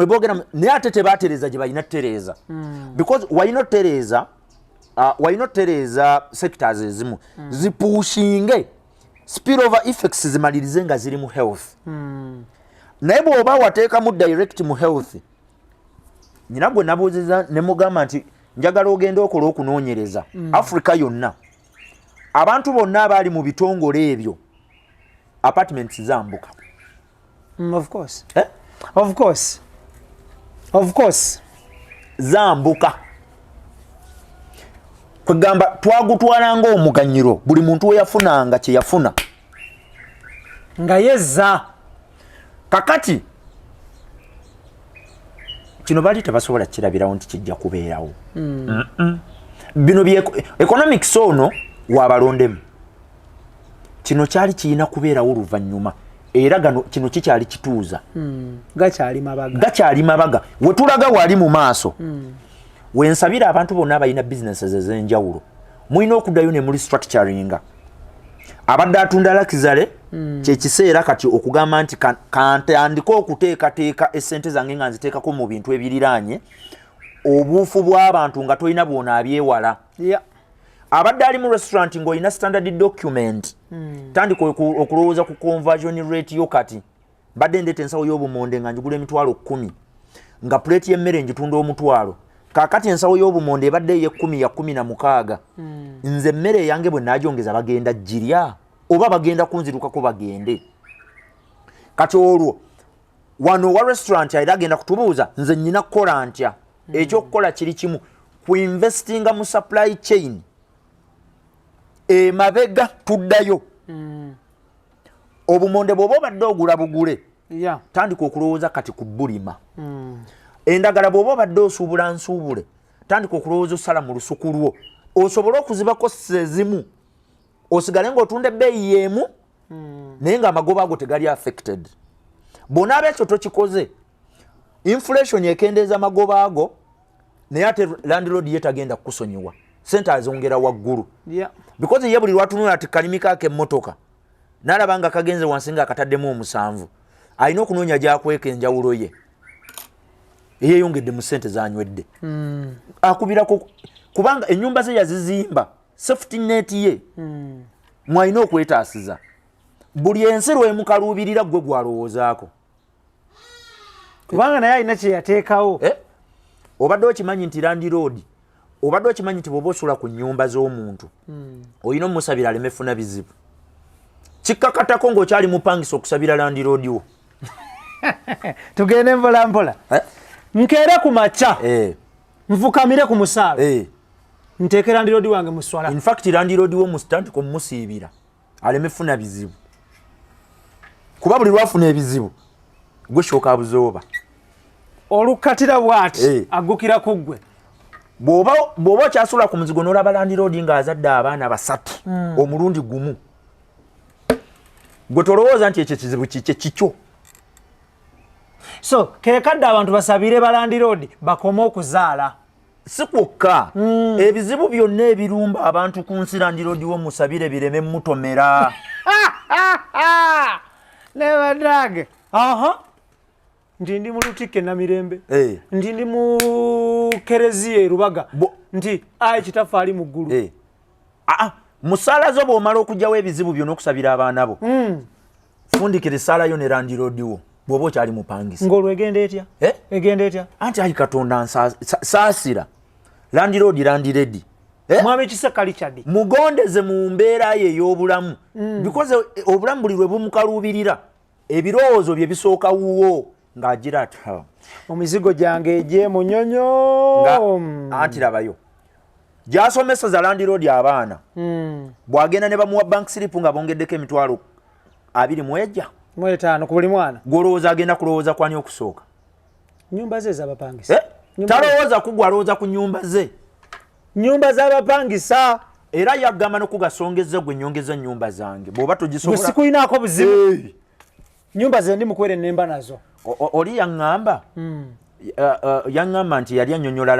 Naye ate tebatereeza gye balina tutereeza, because walina otutereeza, walina otutereeza sectors ezimu zipushinge spill over effects zimalirize nga ziri mu health. Naye bw'oba wateekamu direct mu health, nyina gwe nabuuziza ne mugamba nti njagala ogende okola okunoonyereza Africa yonna, abantu bonna abaali mu bitongole ebyo, apartments zambuka. Of course. Eh? Of course, of course. Zambuka. Kwegamba twagutwala ng'omuganyiro, buli muntu we yafunanga kye yafuna nga yezza. Kakati kino bali tebasobola kirabirawo nti kijja kubeerawo. Bino bye economics ono wabalondemu, kino kyali kirina kubeerawo luvannyuma, era gano kino kikyali kituuza. Gakyali mabaga. Gakyali mabaga, wetulaga wali mu maaso. Wensabira abantu bonna abalina businesses ez'enjawulo, mulina okuddayo ne muli structuringa. Abadde atunda luxury Kyekiseera kati okugamba nti kantandike okuteekateeka esente zange nga nziteekako mu bintu ebiriraanye obuufu bw'abantu nga tolina bwonaabyewala. Abadde ali mu restaurant ng'olina standard document, tandika okulowooza ku conversion rate yo. Kati mbadde ndeeta ensawo y'obumonde nga njigula 100,000, nga puleeti y'emmere njitunda 500. Kaakati ensawo y'obumonde ebadde ey'ekkumi ya 16. Nze emmere eyange bwe naagyongeza, bagenda girya oba bagenda kunzirukako bagende? Kati olwo wano wa restaurant era agenda kutubuuza, nze nyina kukola ntya? Ekyokukola kiri kimu, kuinvestinga mu supply chain. Emabega tuddayo, obumonde bw'oba obadde ogula bugule, tandika okulowooza kati ku bulima. Endagala bw'oba obadde osuubula nsuubule, tandika okulowooza osala mu lusuku lwo osobole okuzibako ezimu, osigale ng'otunda ebbeeyi y'emu, naye ng'amagoba ago tegali affected. Bw'onaaba ekyo tokikoze, inflation ekendeeza amagoba ago, naye ate landlord ye tagenda kukusonyiwa, sente azongera waggulu, because ye buli lwatunula ati kalimi kaako emmotoka n'alaba nga kagenze wansi nga akataddemu 7, alina okunoonya gyakweka enjawulo ye eyeyongedde mu sente zanywedde. Akubirako kubanga ennyumba ze yazizimba safety net ye, mwalina okwetaasiza buli ensi lwemukaluubirira gwe gwalowoozaako. Kubanga naye alina kyeyateekawo. Eh? Obadde okimanyi nti landlord, obadde okimanyi nti bw'oba osula ku nnyumba z'omuntu, olina omusabira aleme funa bizibu? Kikkakatako ng'okyali mupangisa okusabira landlord wo. Tugende mpola mpola. Eh? Nkeere ku makya, nfukamire ku musaala, nteeke landlord wange mu swala. In fact, landlord wo musitandika omumusiibira aleme funa bizibu, kuba buli lwafuna ebizibu gwe shoka abuzooba. Olukkatira bw'ati, aggukira ku ggwe. Bw'oba okyasula ku muzigo n'olaba landlord ng'azadde abaana basatu omulundi gumu, gwe tolowooza nti ekyo kizibu kikye, kikyo. So kekadde abantu basabire balandlord bakome okuzaala. Si kwokka, ebizibu byonna ebirumba abantu ku nsi, landlord wo musabire bireme mutomera. Nebadange, aha, nti ndi mu Lutikko e Namirembe, nti ndi mu kereziya e Rubaga, nti ayi Kitaffe ali mu ggulu. Eh. Ah, mu ssaala zo bw'omala okugyawo ebizibu byonna okusabira abaana bo, fundikira essaala yo ne landlord wo bw'oba okyali mupangisa. Ng'olwo egenda etya? Eh? Egenda etya? Anti ayi Katonda, saasira landlord, landlady. Eh? Mwami Kiseka Richard. Mugondeze mu mbeera ye ey'obulamu, because obulamu buli lwe bumukaluubirira, ebirowoozo bye bisooka wuwo ng'agira ati, "Ha." Mu mizigo gyange egyemunyonyo. Nga anti labayo gyasomeseza landlord abaana, bw'agenda ne bamuwa bank slip nga bongeddeko 25,000 5 ku buli mwana. Gwolowooza agenda kulowooza kwani okusooka? Nyumba ze ez'abapangisa. Eh? Talowooza kugwa, alowooza ku nyumba ze. Nyumba z'abapangisa. Era yagamba nokugasongeza gwe nyongeza nyumba zange bw'oba gwe togisobola. Sikuyinaako buzibu. Eh. Nyumba ze ndi mukwere nemba nazo. Oli yaŋŋamba, yaŋŋamba nti yali annyonnyola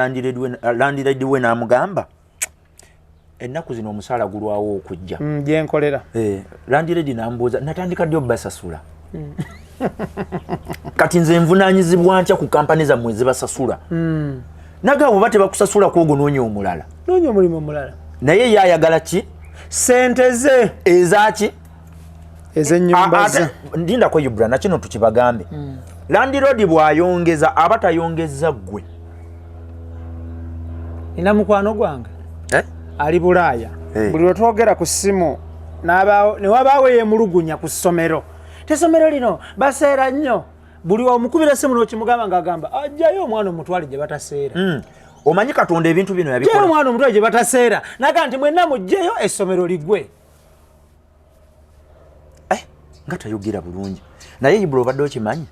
landlady we, n'amugamba ennaku zino omusaala gulwawo okujja. Gyenkolera. Eh, landlady n'ambuuza, natandika ddi obbasasula? Kati nze nvunaanyizibwa ntya ku kampani zammwe ezibasasula? Nagamba oba tebakusasula kwogwo, noonya omulala. Noonya omulimu omulala. Naye ye ayagala ki? Sente ze. Ezaki? Ez'ennyumba ze. Ndindako Ibra, nakino tukibagambe, landlord bw'ayongeza aba tayongeza ggwe. Nina mukwano gwange Eh? ali Bulaaya. Buli lwetwogera ku ssimu ne wabaawo eyemulugunya ku ssomero, tesomero lino baseera nnyo. Buli omukubira essimu n'okimugamba ng'agamba ajjayo omwana omutwale gye bataseera. Omanyi Katonda ebintu bino Jjayo yabikola. omwana omutwale gye bataseera, naga nti mwenna mugjeyo essomero ligwe. Eh, nga tayogera bulungi, naye Ibula, obadde okimanyi,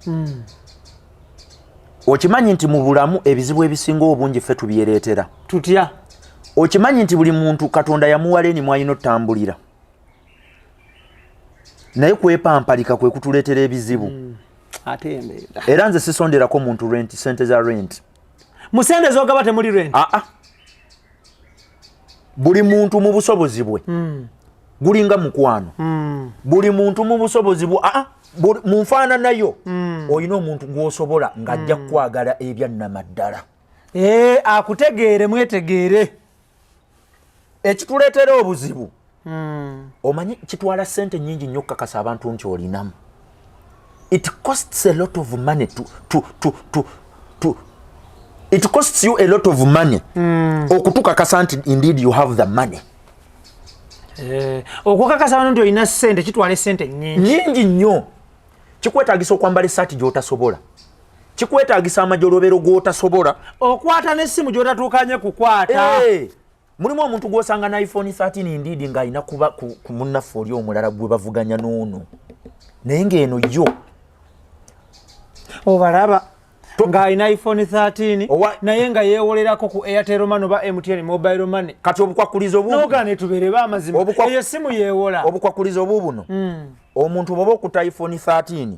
okimanyi nti mu bulamu ebizibu ebisinga obungi ffe tubyereetera? Tutya? Okimanyi nti buli muntu Katonda yamuwa lane mwalina otambulira, naye kwepampalika kwe kutuleetera ebizibu. Ate embeera. Era nze sisonderako muntu rent, sente za rent. Mu sente z'ogaba temuli rent? Aa, buli muntu mu busobozi bwe. Gulinga mukwano. Buli muntu mu busobozi mu nfaananayo olina omuntu gw'osobola ng'ajja kukwagala ebyannamaddala. Akutegeere, mwetegeere. Ekituleetera obuzibu, omanyi kitwala ssente nnyingi nnyo okukakasa abantu nti olinamu. It costs a lot of money to it costs you a lot of money okutukakasa nti indeed you have the money. Okukakasa abantu nti olina ssente kitwala essente nnyingi. Nyingi nnyo. Kikwetagisa okwambala essaati gy'otasobola, kikwetagisa amajolobero g'otasobola. Okwata n'essimu gy'otatuukanye kukwata. Mulimu omuntu gw'osanga na iPhone 13 indeed ng'alina kuba ku munnaffe oli omulala gwe bavuganya n'ono, naye ng'eno yo Obalaba ng'alina iPhone 13 naye nga yeewolerako ku Airtel Money oba MTN Mobile Money. Kati obukwakulizo Noga tubeere amazima, eyo essimu yeewola. Obukwakulizo obubuno, omuntu bw'oba okuta iPhone 13,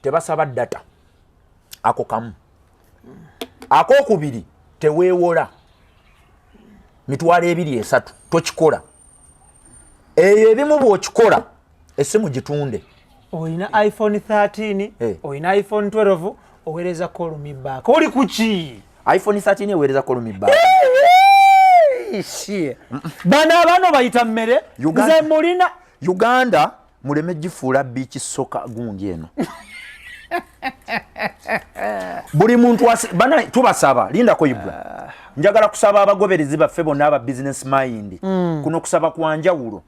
tebasaba data, ako kamu. Akokubiri, teweewola 20,000, 30,000, tokikola. Eyo ebimu bw'okikola, essimu gitunde. Olina iPhone 13, olina iPhone 12, oweereza call me back, oli kuki? iPhone 13 eweereza call me back? Bano abaana bayita mmere. Nze mulina. Uganda muleme gifuula beach soccer gundi eno. Buli muntu bana tubasaba, lindako Ibra. Njagala kusaba abagoberezi baffe bonna aba business mind. Kuno kusaba kwa njawulo.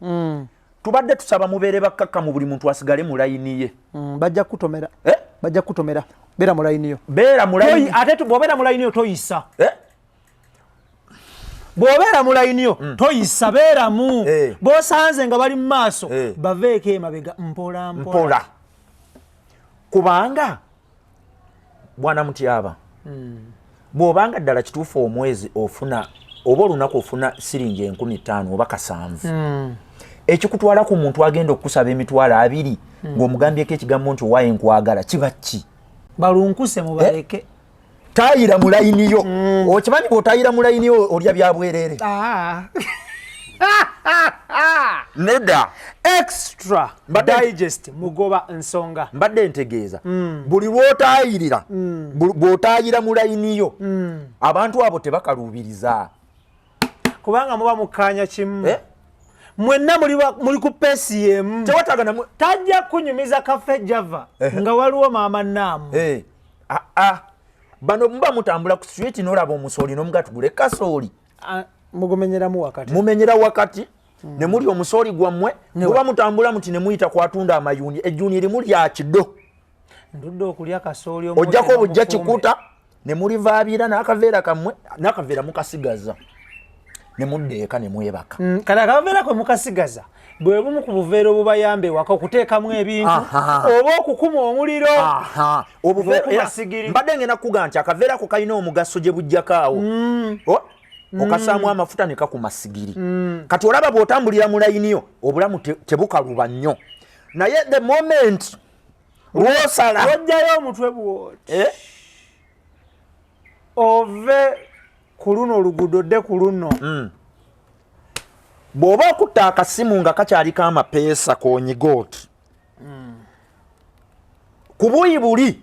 Tubadde tusaba mubeere bakkakkamu, buli muntu asigale mu layini ye. Bajja kutomera. Eh? Bajja kutomera, beera mu layini yo. Beera mu layini. Ate bw'obeera mu layini yo toyisa. Eh? Bw'obeera mu layini yo toyisa, beeramu. B'osanze nga bali mu maaso, baveeko emabega mpola mpola. Mpola, kubanga bwana Mutyaba, bw'obanga ddala kituufu omwezi ofuna oba olunaku ofuna siringi 5,000 oba 7,000, ekikutwala ku muntu agenda okukusaba 20,000 ng'omugambyeko ekigambo nti owaaye nkwagala, kiba ki? Balunkuse, mubaleke. Tayira mu layini yo. Okimanyi bw'otayira mu layini yo olya bya bwereere? Ah. Nedda. Extra Digest, mugoba nsonga. Mbadde ntegeeza buli lw'otayirira, bw'otayira mu layini yo, abantu abo tebakaluubiriza. Kubanga muba mukkaanya kimu. Eh? Mwenna muli ku pace yemu. Tewetaaga namwe. Tajja kunyumiza Cafe Java nga waliwo maama naamu. Eh, ah, ah. Bano muba mutambula ku street n'olaba omusooli n'omuga tugule kasooli. Ah, mugumenyeramu wakati. Mumenyera wakati ne mulya omusooli gwammwe. Muba mutambula muti ne muyita kwatunda amayuuni, ejjuuni erimu lya kido. Ndudde okulya kasooli. Ojjako obujja kikuta ne mulivaabira n'akaveera kammwe, n'akaveera mukasigaza ne mudda eka ne mwebaka. Kati akaveera kwe mukasigaza bwe bumu ku buveera obubayamba ewaka okuteekamu ebintu oba okukuma omuliro. Aha. Obuveera Ng'okuma sigiri. Mbadde ngenda kukuga nti akaveera ako kalina omugaso gye bujjako awo. Okasaamu amafuta ne kakuma sigiri. Kati olaba bw'otambulira mu layini yo, obulamu tebukaluba nnyo, naye the moment lwosala Wojjayo omutwe bwoti, Eh? ove ku luno oluguudo odde ku luno. Bw'oba okutta akasimu nga kakyaliko amapeesa konyiga oti ku buuyi buli,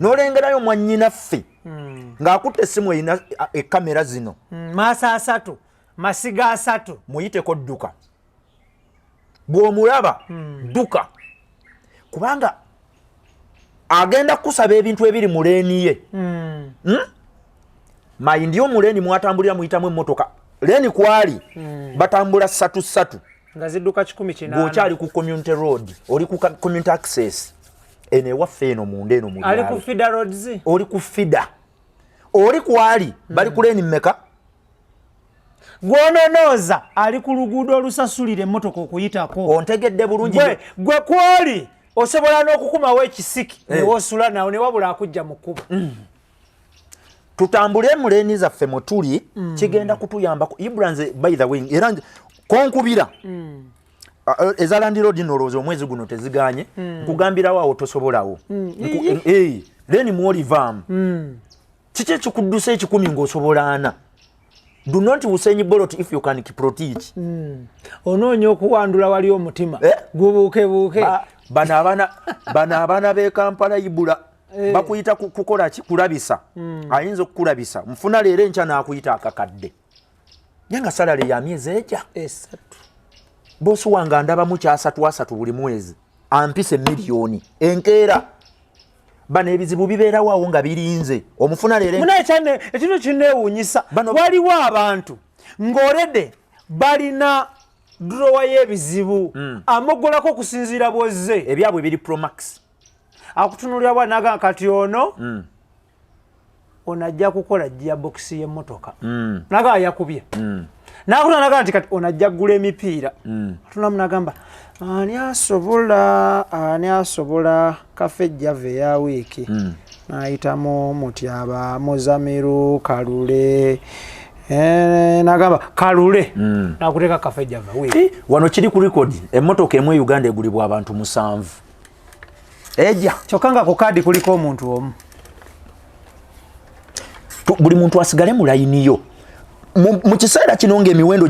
n'olengerayo mwannyinaffe ng'akutta essimu erina ekamera zino. Maaso asatu, masiga asatu. Muyiteko dduka. Bw'omulaba, dduka, kubanga agenda kukusaba ebintu ebiri mu lane ye. Mayindi yo mu lane mwatambulira muyitamu emmotoka, lane kwali batambula ssatu ssatu nga zidduka 180. Ng'okyali ku community road, oli ku community access eno ewaffe eno munda eno mu Ali ku byalo. Feeder roads. Oli ku feeder, oli kwali bali ku lane mmeka? Gwononooza ali ku luguudo olusasulira emmotoka okuyitako. Ontegedde bulungi. Gwe kwoli osobola n'okukumawo ekisiki newosula nawo newabula akujja mu kkubo. Tutambule mu lane zaffe mwe tuli, kigenda kutuyambako. Ibra, nze by the way era konkubira eza landlord, nolowooza omwezi guno teziganye, nkugambirawo awo tosobolawo. Lane mwolivaamu, kiki ekikuddusa 100 ng'osobola 40? Do not Usain Bolt if you can Kiprotich. Onoonya okuwandula wali omutima, Eh? gubuukebuuke. Bano abaana, bano abaana b'e Kampala ibula bakuyita kukola ki? Kulabisa. Ayinza okukulabisa nfuna leero, enkya n'akuyita akakadde, naye nga salary ya myezi eja 3. Bosi wange andabamu kyasatu asatu buli mwezi, ampisa emiliyoni enkeera. Bano ebizibu bibeerawo awo nga birinze omufuna leero. Munaye kyane ekintu kineewuunyisa. Waliwo abantu ng'olede balina drawer y'ebizibu, amogolako okusinziira bwozze. Ebyabwe biri promax. Akutunulira bwa naga kati ono ono ajja kukola gearbox y'emmotoka, naga yakubye nakutula, naga nti kati ono ajja kugula emipiira. Atunamu nagamba, ani asobola, ani asobola Cafe Java eya wiiki? Nayitamu Mutyaba, Muzamiru, Kalule. Nagamba Kalule, nakuteeka Cafe Java wiiki. Wano kiri ku record, emmotoka emu e Uganda egulibwa abantu 7 eja. Kyokka nga ku kaadi kuliko omuntu omu. Buli muntu asigale mu layini yo. Mu kiseera kino ng'emiwendo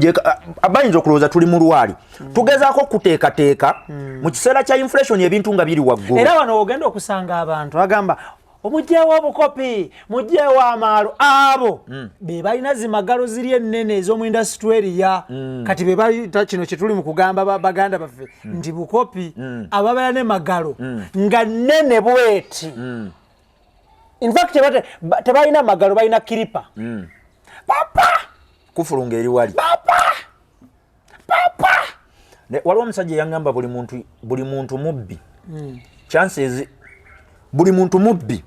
bayinza okulowooza tuli mu lwali, tugezaako okuteekateeka mu kiseera kya inflation, ebintu nga biri waggulu. Era wano ogenda okusanga abantu agamba, omugyewo obukopi, mugyewo amaalo, abo be balina zimagalo ziri ennene ez'omu industry area. Kati be bayita kino kyetuli mu kugamba baganda baffe nti bukopi, ababeera ne magalo nga nnene bweti. In fact tebalina magalo, balina kiripa papa. Kufulunga eri wali. Papa, papa. Waliwo omusajja eyaŋŋamba buli muntu mubbi, chances buli muntu mubbi,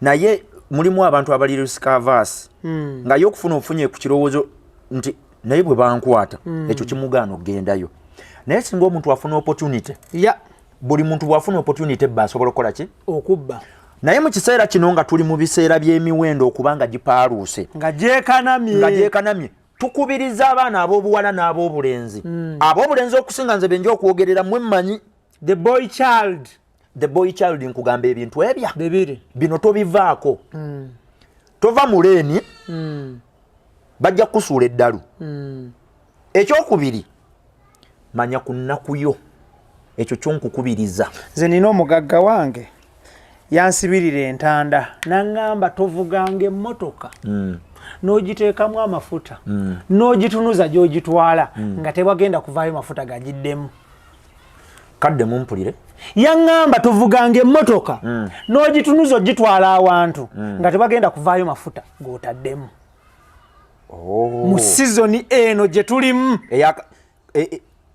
naye mulimu abantu abali risk averse, nga ye okufuna ofunye ku kirowoozo nti naye bwe bankwata, ekyo kimugaana okugendayo. Naye singa omuntu afuna opportunity, buli muntu bw'afuna opportunity bba asobola okukola ki? Okubba. Naye mu kiseera kino nga tuli mu biseera by'emiwendo okuba nga gipaaluuse, nga gyekanamye, nga gyekanamye, tukubiriza abaana ab'obuwala n'ab'obulenzi, ab'obulenzi okusinga nze benja okwogerera, mwe mmanyi. The boy child. The boy child, nkugamba ebintu ebya bibiri. Bino tobivaako, tova mu lane, bajja kukusuula eddalu. Ekyokubiri, manya ku nnaku yo, ekyo kyonkukubiriza. Nze nina omugagga wange yansibirira entanda, naŋŋamba tovuganga emmotoka n'ogiteekamu amafuta n'ogitunuza gy'ogitwala nga tewagenda kuvaayo mafuta gagiddemu. Kadde mumpulire. Yaŋŋamba tovuganga emmotoka n'ogitunuza ogitwala awantu nga tewagenda kuvaayo mafuta g'otaddemu. Oh. Mu sizoni eno gye tulimu.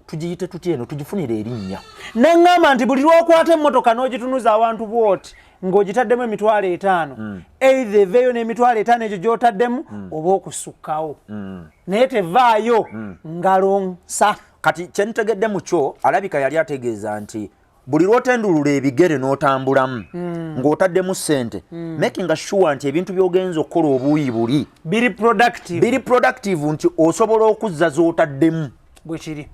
Tugiyite tutya eno? Tugifunire erinnya. Naŋŋamba nti buli lwokwata emmotoka n'ogitunuza awantu bwoti ng'ogitaddemu 50,000, either eveeyo n'50,000 egyo gy'otaddemu oba okusukkawo, naye tevaayo ngalo nsa. Kati kyentegedde mu kyo, alabika yali ategeeza nti buli lwotendulula ebigere n'otambulamu ng'otaddemu ssente, making sure nti ebintu by'ogenza okukola obuuyi buli biri productive. Biri productive, nti osobola okuzza z'otaddemu. Bwe kiri.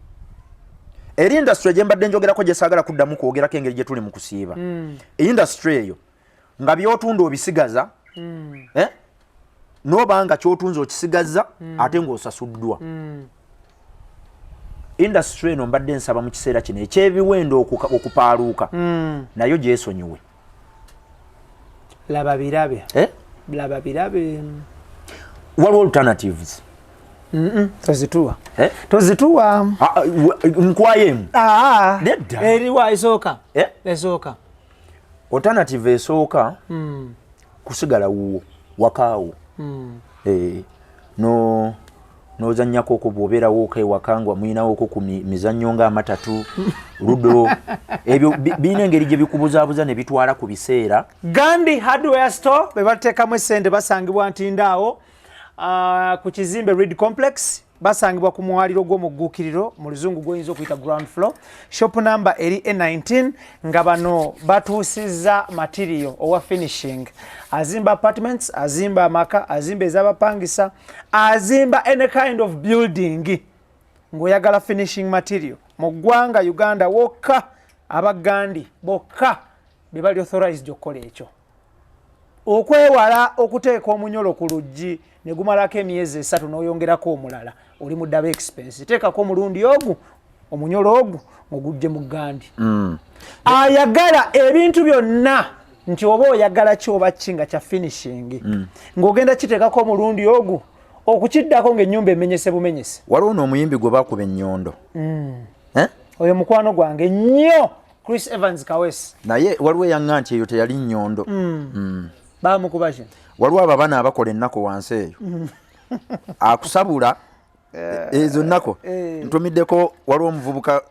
Eri industry gye mbadde njogerako, gye saagala kuddamu kwogerako, engeri gye tuli mu kusiiba, industry eyo nga by'otunda obisigaza, eh? Noba nga kyotunze okisigaza ate ng'osasuddwa. Industry eno mbadde nsaba mu kiseera kino ekyebiwendo okupaaluuka, nayo gyesonyiwe. Laba birabe. Eh? Laba birabe. Waliwo alternatives. Tozituwa. Eh? Tozituwa. Ah, ah, nkwayo emu. Ah, Nedda. Eriwa esooka? Eh? Esooka. Alternative esooka, kusigala wuwo wakaawo. Eh, no nozannyako okwo bw'obeerawoko ewaka nga muyinawoko ku mizannyo ng'amatatu, ludo, ebyo birina engeri gye bikubuzaabuza ne bitwala ku biseera. Gandhi Hardware Store be bateekamu essente, basangibwa Ntindaawo, ku kizimbe Reed Complex, basangibwa ku mwaliro gw'omugguukiriro, mu luzungu gwoyinza okuyita ground floor, shop number eri A19. Nga bano batuusizza material owa finishing, azimba apartments, azimba amaka, azimba ez'abapangisa, azimba any kind of building ng'oyagala finishing material mu ggwanga Uganda wokka, abagandi bokka be bali authorized okukola ekyo. Okwewala okuteeka omunyolo ku luggi ne gumalako emyezi 3 n'oyongerako omulala, oli mu double expense. Teekako omulundi ogu omunyolo ogu ogujje mu gandi. Ayagala ebintu byonna nti oba oyagala ki oba ki nga kya finishing, ng'ogenda kiteekako omulundi ogu okukiddako ng'ennyumba emenyese bumenyese. Waliwo n'omuyimbi gwe bakuba ennyondo. Eh? Oyo mukwano gwange nnyo, Chris Evans Kawesi. Naye waliwo eyaŋŋa nti eyo teyali nnyondo. Bamukuba ki? Waliwo abo abaana abakola ennaku wansi eyo, akusabula ezo nnaku. Ntumiddeko, waliwo omuvubuka,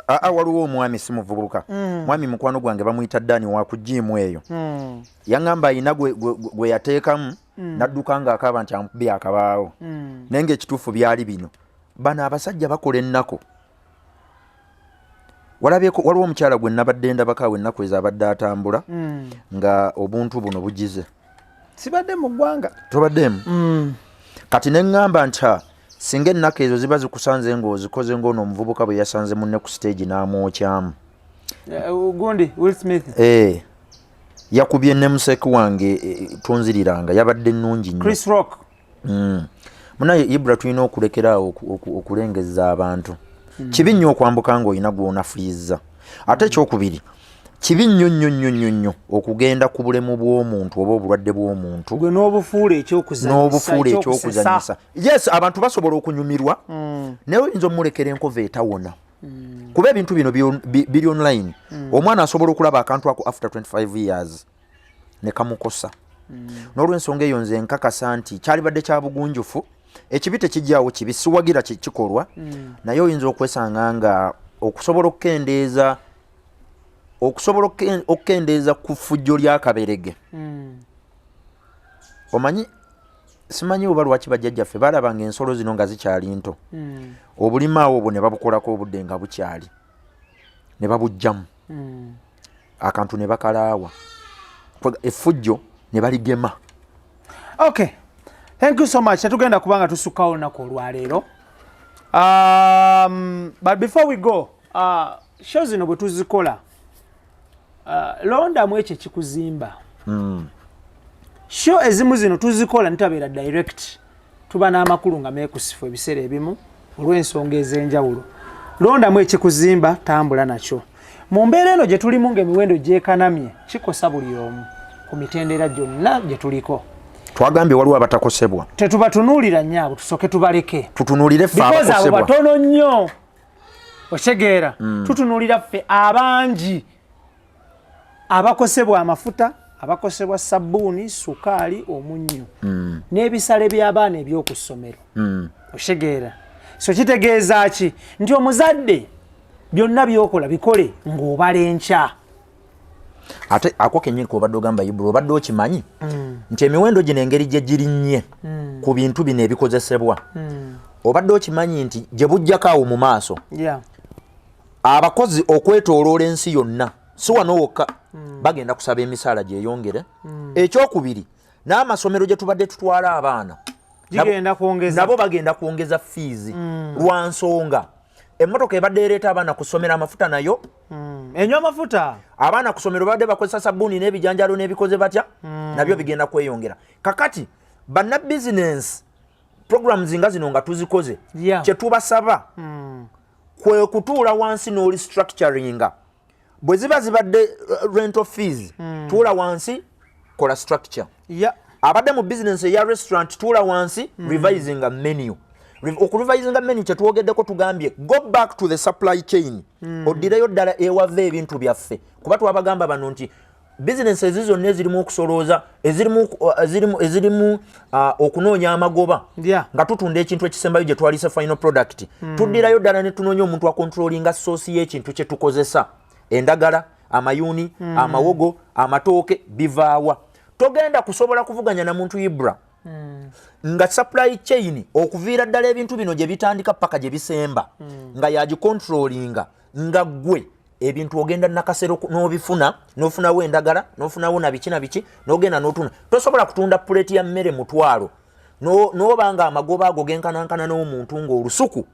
aa, waliwo omwami, si muvubuka, mwami mukwano gwange, bamuyita Dani wa ku gym eyo. Yaŋŋamba ayina gwe yateekamu n'adduka ng'akaaba nti amukubye akabaawo, naye ng'ekituufu byali bino. Bano abasajja bakola ennaku. Walabyeko waliwo omukyala gwe nabadde ndabako awo ennaku ezo, abadde atambula nga obuntu buno bugize. Sibadde mu ggwanga. Tobaddemu? Kati ne ŋŋamba nti, "Ha, singa ennaku ezo ziba zikusanze ng'ozikoze ng'ono omuvubuka bwe yasanze munne ku stage n'amwokyamu." Gundi Will Smith. Eh, yakubye nemuseki wange, tonziriranga, yabadde nnungi nnyo. Chris Rock. Munaye Ibra, tulina okulekeraawo okulengeza abantu. Kibi nnyo okwambuka ng'olina gw'onafuyiza. Ate ekyokubiri, kibi nnyo nnyo nnyo nnyo nnyo okugenda ku bulemu bw'omuntu oba obulwadde bw'omuntu gwe n'obufuula ekyokuzanyisa. N'obufuula ekyokuzanyisa. Yes, abantu basobola okunyumirwa, naye oyinza omulekera enkova etawona, kuba ebintu bino biri online. Omwana asobola okulaba akantu ako after 25 years ne kamukosa. N'olwensonga eyo, nze nkakasa nti kyalibadde kya bugunjufu. Ekibi tekijjawo kibi, siwagira kikolwa, naye oyinza okwesanga nga okusobola okukendeeza ku ffujjo ly'akaberege. Omanyi, simanyi oba lwaki bajjajjaffe balabanga ensolo zino nga zikyali nto, obulima awo obwo ne babukolako obudde nga bukyali, ne babugjamu akantu ne bakalaawa, effujjo ne baligema. Okay, thank you so much. Tetugenda kubanga tusukkawo olunaku olwaleero. But before we go, show zino bwe tuzikola, londamu ekyo ekikuzimba. Show ezimu zino tuzikola nitabeera direct, tuba n'amakulu nga meekusifu ebiseera ebimu olw'ensonga ez'enjawulo. Londamu ekikuzimba, tambula nakyo. Mu mbeera eno gye tulimu ng'emiwendo gyekanamye, kikosa buli omu ku mitendera gyonna gye tuliko. Twagambye waliwo abatakosebwa. Tetubatunuulira nnyo abo, tusooke tubaleke. Tutunuulire ffe because abo abakosebwa. Batono nnyo, okitegeera? Tutunuulira ffe abangi abakosebwa amafuta, abakosebwa sabbuuni, sukaali, omunnyo n'ebisale by'abaana eby'oku ssomero, okitegeera? So kitegeeza ki? Nti omuzadde byonna byokola bikole ng'obala enkya. Ate ako kenyini kobadde ogamba, Ibra, obadde okimanyi nti emiwendo gino engeri gye girinnye ku bintu bino ebikozesebwa, obadde okimanyi nti gye bujjako awo mu maaso, abakozi okwetooloola ensi yonna, si wano wokka, bagenda kusaba emisaala gyeyongere? Ekyokubiri, n'amasomero gye tubadde tutwala abaana gigenda kwongeza. Nabo bagenda kwongeza fiizi, lwa nsonga emmotoka ebadde ereeta abaana ku ssomero amafuta nayo enywa amafuta. Abaana ku ssomero babadde bakozesa sabbuuni n'ebijanjalo n'ebikoze batya, nabyo bigenda kweyongera. Kakati banna bizinensi, programs nga zino nga tuzikoze, kyetubasaba kwe kutuula wansi n'orestructuringa. Bwe ziba zibadde rental fees, tuula wansi, kola structure. Abadde mu business eya restaurant, tuula wansi, revisinga menu. Okurevisinga menu kyetwogeddeko, tugambye go back to the supply chain, oddireyo ddala ewava ebintu byaffe, kuba twabagamba bano nti bizinesi ezi zonna ezirimu okusolooza, ezirimu okunoonya amagoba nga tutunda ekintu ekisembayo gye twalise final product, tuddirayo ddala ne tunoonya omuntu acontrollinga source y'ekintu kye tukozesa, endagala, amayuuni, amawogo, amatooke, bivaawa. Togenda kusobola kuvuganya na muntu, Ibra, nga supply chain okuviira ddala ebintu bino gye bitandika paka gye bisemba nga yagicontrollinga, nga ggwe ebintu ogenda nakasero n'obifuna, n'ofunawo endagala, n'ofunawo na biki na biki, n'ogenda n'otunda. Tosobola kutunda puleti ya mmere 10,000 n'oba nga amagoba ago genkanankana n'omuntu ng'olusuku,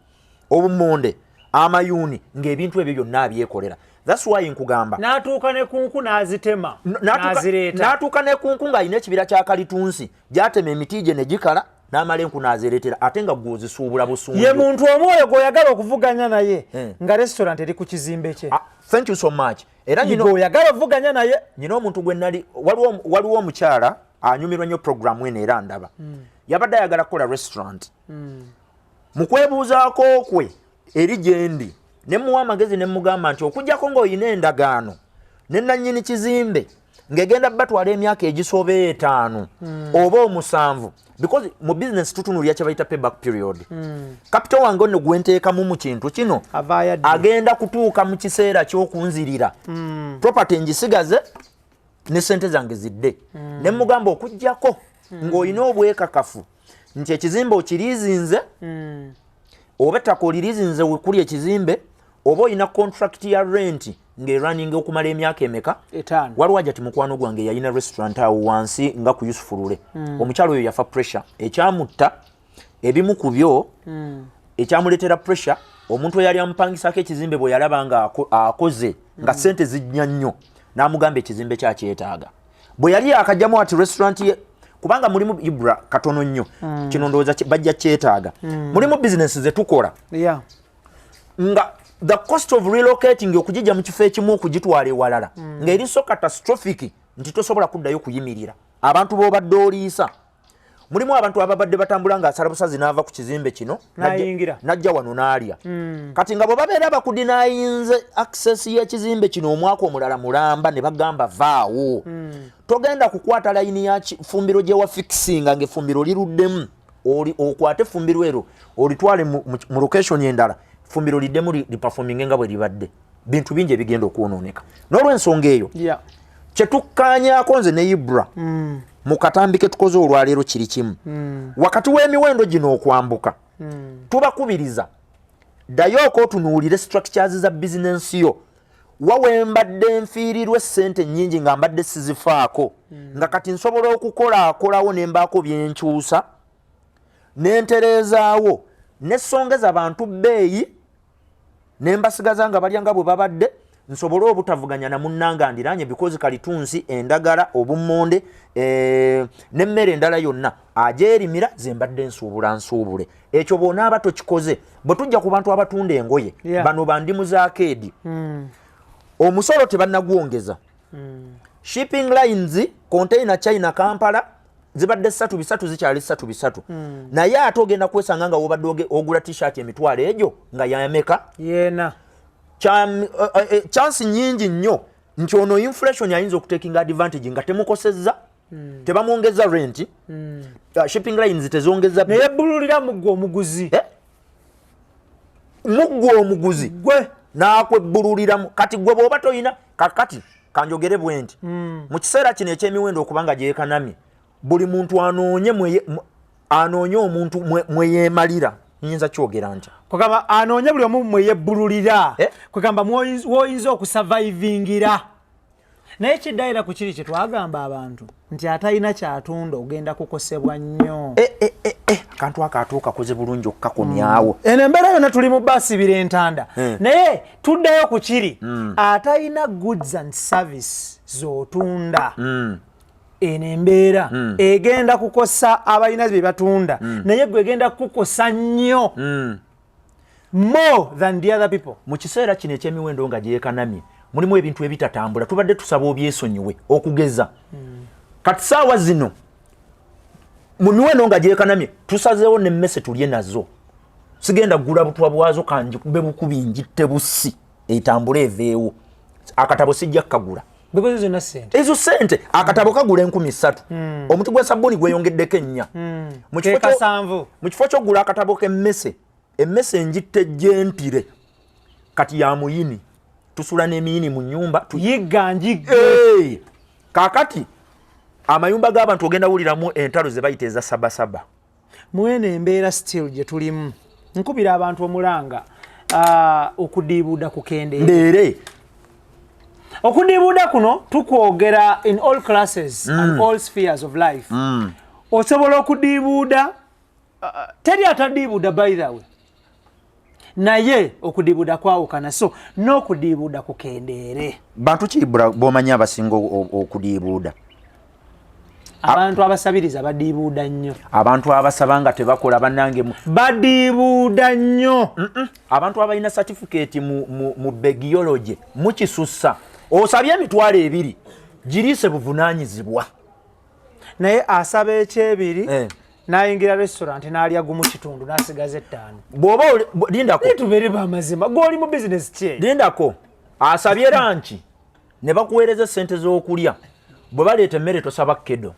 obumonde, Amayuuni, ng'ebintu ebyo byonna abyekolera. That's why nkugamba N'atuuka ne kunku n'azitema n'azireeta. N'atuuka ne kunku ng'alina ekibira kya kalitunsi gy'atema emiti gye ne gikala, n'amala enku n'azireetera, ate nga gwe ozisuubula busunju. Ye muntu omwoyo gw'oyagala okuvuganya naye nga restaurant eri ku kizimbe kye. Ah, thank you so much. Era nyino Gwe oyagala okuvuganya naye. Nyina omuntu gwe nali, waliwo omukyala anyumirwa nnyo programu eno era ndaba yabadde ayagala kukola restaurant. Mu kwebuuzaako kwe eri gye ndi, ne muwa amagezi ne mugamba nti okugjako ng'olina endagaano ne nannyini kizimbe ng'egenda batwala emyaka egisoba 5 oba 7, because mu business tutunulira kye bayita payback period. Capital wange nno gwenteekamu mu kintu kino Avaayo addi? Agenda kutuuka mu kiseera ky'okunzirira property ngisigaze ne sente zange zidde. Ne mugamba okugjako ng'olina obwekakafu nti ekizimbe okiriizinze oba ettaka oliriizinze wekuli ekizimbe, oba olina contract ya rent ng'erunninga okumala emyaka emeka? 5. Waliwo ajati mukwano gwange yalina restaurant awo wansi nga ku Yusufulule. Omukyalo oyo yafa pressure ekyamutta. Ebimu ku byo ekyamuleetera pressure, omuntu eyali amupangisako ekizimbe bwe yalaba nga akoze nga sente zijja nnyo, n'amugamba ekizimbe kyakyetaaga. Bwe yali akajjamu ati restaurant ye, kubanga mulimu, Ibra, katono nnyo kino ndowooza bajja kyetaaga, mulimu bizinesi zetukola nga the cost of relocating, okugijja mu kifo ekimu okugitwala ewalala, ng'eri so catastrophic nti tosobola kuddayo kuyimirira abantu b'obadde oliisa. Mulimu abantu ababadde batambula ng'asala busazi n'ava ku kizimbe kino N'ayingira. N'ajja wano n'alya. Kati nga bwe babeera bakudenyinze access y'ekizimbe kino omwaka omulala mulamba ne bagamba vaawo, togenda kukwata layini ya fumbiro gye wafixinga ng'effumbiro liruddemu, okwate effumbiro ero olitwale mu location endala, fumbiro liddemu liperforminge nga bwe libadde. Bintu bingi ebigenda okwonooneka n'olwensonga eyo. Kyetukkaanyaako nze ne Ibra mu katambi ke tukoze olwaleero kiri kimu. Wakati w'emiwendo gino okwambuka, tubakubiriza ddayo otunuulire structures za bizinensi yo. Wawembadde nfiirirwa essente nnyingi nga mbadde sizifaako, nga kati nsobola okukola akolawo ne mbaako byenkyusa nentereezaawo nesongeza bantu bbeeyi ne mbasigaza nga balya nga bwe babadde, nsobole obutavuganya na munnanga ndiranye, because kalitunsi, endagala, obummonde, n'emmere endala yonna agyerimira ze mbadde nsuubula nsuubule. Ekyo bw'onaaba tokikoze, bwe tujja ku bantu abatunda engoye, bano bandimu za keedi, omusolo tebannagwongeza. Shipping lines, container China Kampala zibadde 3 3, zikyali 3 3, naye ate ogenda kwesanga nga wobadde ogula T-shirt emitwalo egyo nga yameka? Yena. Chance nyingi nnyo nti ono inflation ayinza okutakinga advantage nga temukosezza, tebamwongeza rent, shipping lines tezongeza. Naye bbululira muggwe omuguzi. Eh? Muggwe omuguzi. Gwe. N'akwebbululiramu. Kati gwe bw'oba toyina kakati, kanjogere bwe nti, mu kiseera kino eky'emiwendo okuba nga gyekanamye, buli muntu anoonye anoonye omuntu mweyeemalira. Nyinza kyogera ntya? Kwegamba anoonye buli omu mweyebbululira. Eh? Kwegamba woyinza okusurvivingira. Naye kiddayira ku kiri kyetwagamba abantu nti atalina kyatunda ogenda kukosebwa nnyo. Eh, eh, eh, eh. Akantu ako ate okakoze bulungi okukakomyawo. Eno embeera yonna tuli mu basibira entanda, naye tuddayo ku kiri atalina goods and service z'otunda. Eno embeera egenda kukosa abalina bye batunda, naye gwe egenda kukukosa nnyo, more than the other people. Mu kiseera kino eky'emiwendo nga gyekanamye, mulimu ebintu ebitatambula, tubadde tusaba obyesonyiwe. Okugeza kati saawa zino mu miwendo nga gyekanamye, tusazeewo nemmese tulye nazo, sigenda kugula butwa bwazo, kanjikube bukubi njitte busi etambule eveewo. Akatabo sijja kukagula. Because zonna sente. Ezo sente. Akatabo kagula 3000, omuti gwa sabbuuni gweyongeddeko 4. Mu kifo Kekasanvu. Mu kifo ky'okugula akatabo k'emmese, emmese njitte gyentire kati ya muyini, tusula n'emiyini mu nyumba. Yigga njigge. Hey! Kaakati amayumba g'abantu ogenda wuliramu entalo ze bayita eza sabasaba. Mwene embeera still gye tulimu, nkubira abantu omulanga, okudiibuuda kukendeera. Ndeere. Okudiibuuda kuno tukwogera in all classes and all spheres of life. Osobola okudiibuuda, teri atadiibuuda by the way. Naye okudiibuuda kwawukana, so n'okudiibuuda kukendeere. Bantu ki bomanyi abasinga okudiibuuda? Abantu abasabiriza badiibuuda nnyo. Abantu abasaba nga tebakola, bannange. Badiibuuda nnyo. Abantu abalina certificate mu begiology mukisussa. Osabye 20,000, giriise buvunaanyizibwa. Naye asaba ekyebiri, nayingira restaurant n'alya gumu kitundu n'asigaza 5. Bw'oba lindako. Tubeere bamazima, gw'oli mu bizinesi ki? Lindako, asabye lunch ne bakuweereza sente z'okulya. Bwe baleeta emmere, tosaba kedo,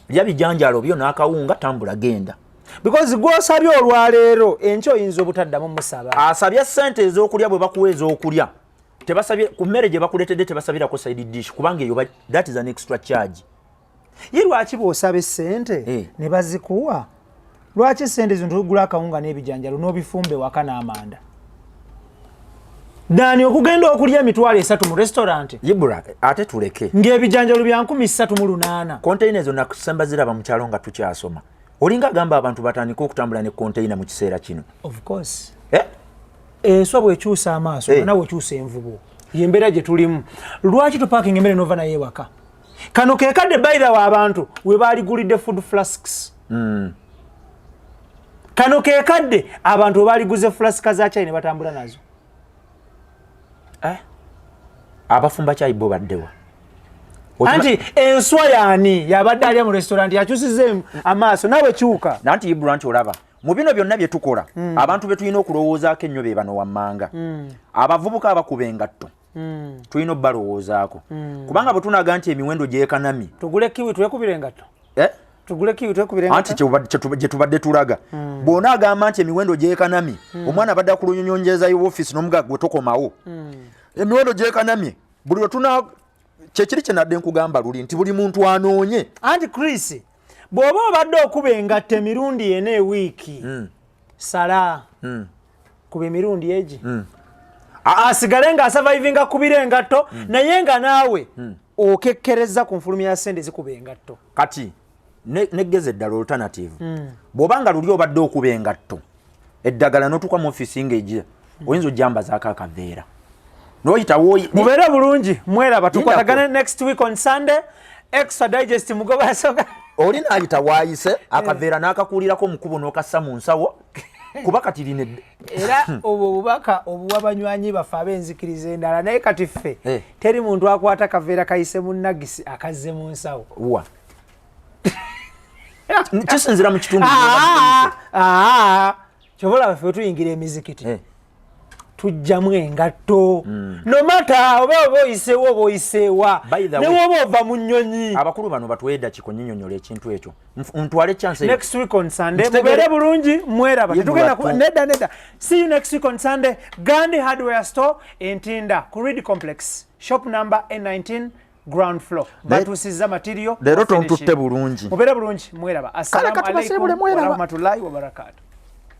lya bijanjaalo byo n'akawunga, tambula genda. Because gw'osabye olwaleero, enkya oyinza obutaddamu musaba. Asabye sente ez'okulya, bwe bakuwa ez'okulya, tebasabye ku mmere gye bakuleetedde, tebasabirako side dish, kubanga eyo that is an extra charge. Ye lwaki bw'osaba essente ne bazikuwa, lwaki essente zino togula akawunga n'ebijanjalo n'obifumba ewaka n'amanda dani okugenda okulya 30,000 mu restaurant? Ibra, ate tuleke. Ng'ebijanjalo bya 3800. Konteina ezo nakusemba ziraba mu kyalo nga tukyasoma. Olinga agamba abantu batandike okutambula ne konteina mu kiseera kino. Of course. Eh? Enswa bwekyusa amaaso, nawe okyusa envubo. Yembeera gye tulimu. Lwaki tupakinga emmere nova naye ewaka? Kano kekadde bairawo abantu we baligulidde food flasks. Kano kekadde abantu we baliguze flasika za kyayi ne batambula nazo. Eh? Abafumba kyayi bo baddewa? Anti enswa yaani yabadde alya mu restaurant yakyusiza amaaso, naawe kyuka. Nanti Ibra, nti olaba mu bino byonna bye tukola, abantu be tulina okulowoozaako ennyo be bano wammanga, abavubuka abakuba engatto. Tulina obbalowoozaako, kubanga bwe tunaga nti emiwendo gyekanamye, Tugule kiwi twekubira engatto. Eh? Tugule kiwi twekubira Anti engatto. Gye tubadde tulaga, bw'onaagamba nti emiwendo gyekanamye, omwana abadde akulunyonyonjezayo ofiisi n'omuga gwe tokomawo, emiwendo gyekanamye, buli lwe tuna kyekiri kye nadde nkugamba luli nti buli muntu anoonye. Anti Chris, bw'oba obadde okuba engatto emirundi ena ewiiki, sala kuba emirundi egi, asigale ng'asurvivinga kubira engatto, naye nga naawe okekkereza ku nfulumya ya sente zikuba engatto. Kati negeza eddala alternative, bw'oba nga luli obadde okuba engatto eddagala n'otuuka mu ofiisi ng'egira, oyinza ojjambazaako akaveera n'oyitawo. Mubeere bulungi, mweraba, tukwatagane next week on Sunday, Extra Digest mugoba asoga. Oli n'ayita waayise akaveera n'akakuulirako mu kkubo n'okassa mu nsawo, kuba kati lino Era obwo obubaka obuwa banywanyi baffe ab'enzikiriza endala, naye kati ffe teri muntu akwata kaveera kayise mu nagisi akazze mu nsawo. Wa kisinzira mu kitundu. Ah, ah, kyova olaba ffe tuyingira emizikiti, tujjamu engatto, no matter oba oyiseewo oba oyiseewa, By the way, ne woba ova mu nnyonyi. Abakulu bano batuwe eddakiika onnyinyonnyola ekintu ekyo. Ntwale chance eyo. Next week on Sunday. Nkitegere- Mubeere bulungi, mweraba. Ye Tetugenda Nedda. Nedda, nedda. See you next week on Sunday. Gandhi Hardware Store, Ntinda, ku Reed Complex, shop number N19, ground floor. Batuusizza material. Leero tontutte bulungi. Mubeere bulungi, mweraba. Assalamu Katubasiibule, alaikum mweraba. warahmatullahi wabarakatuh.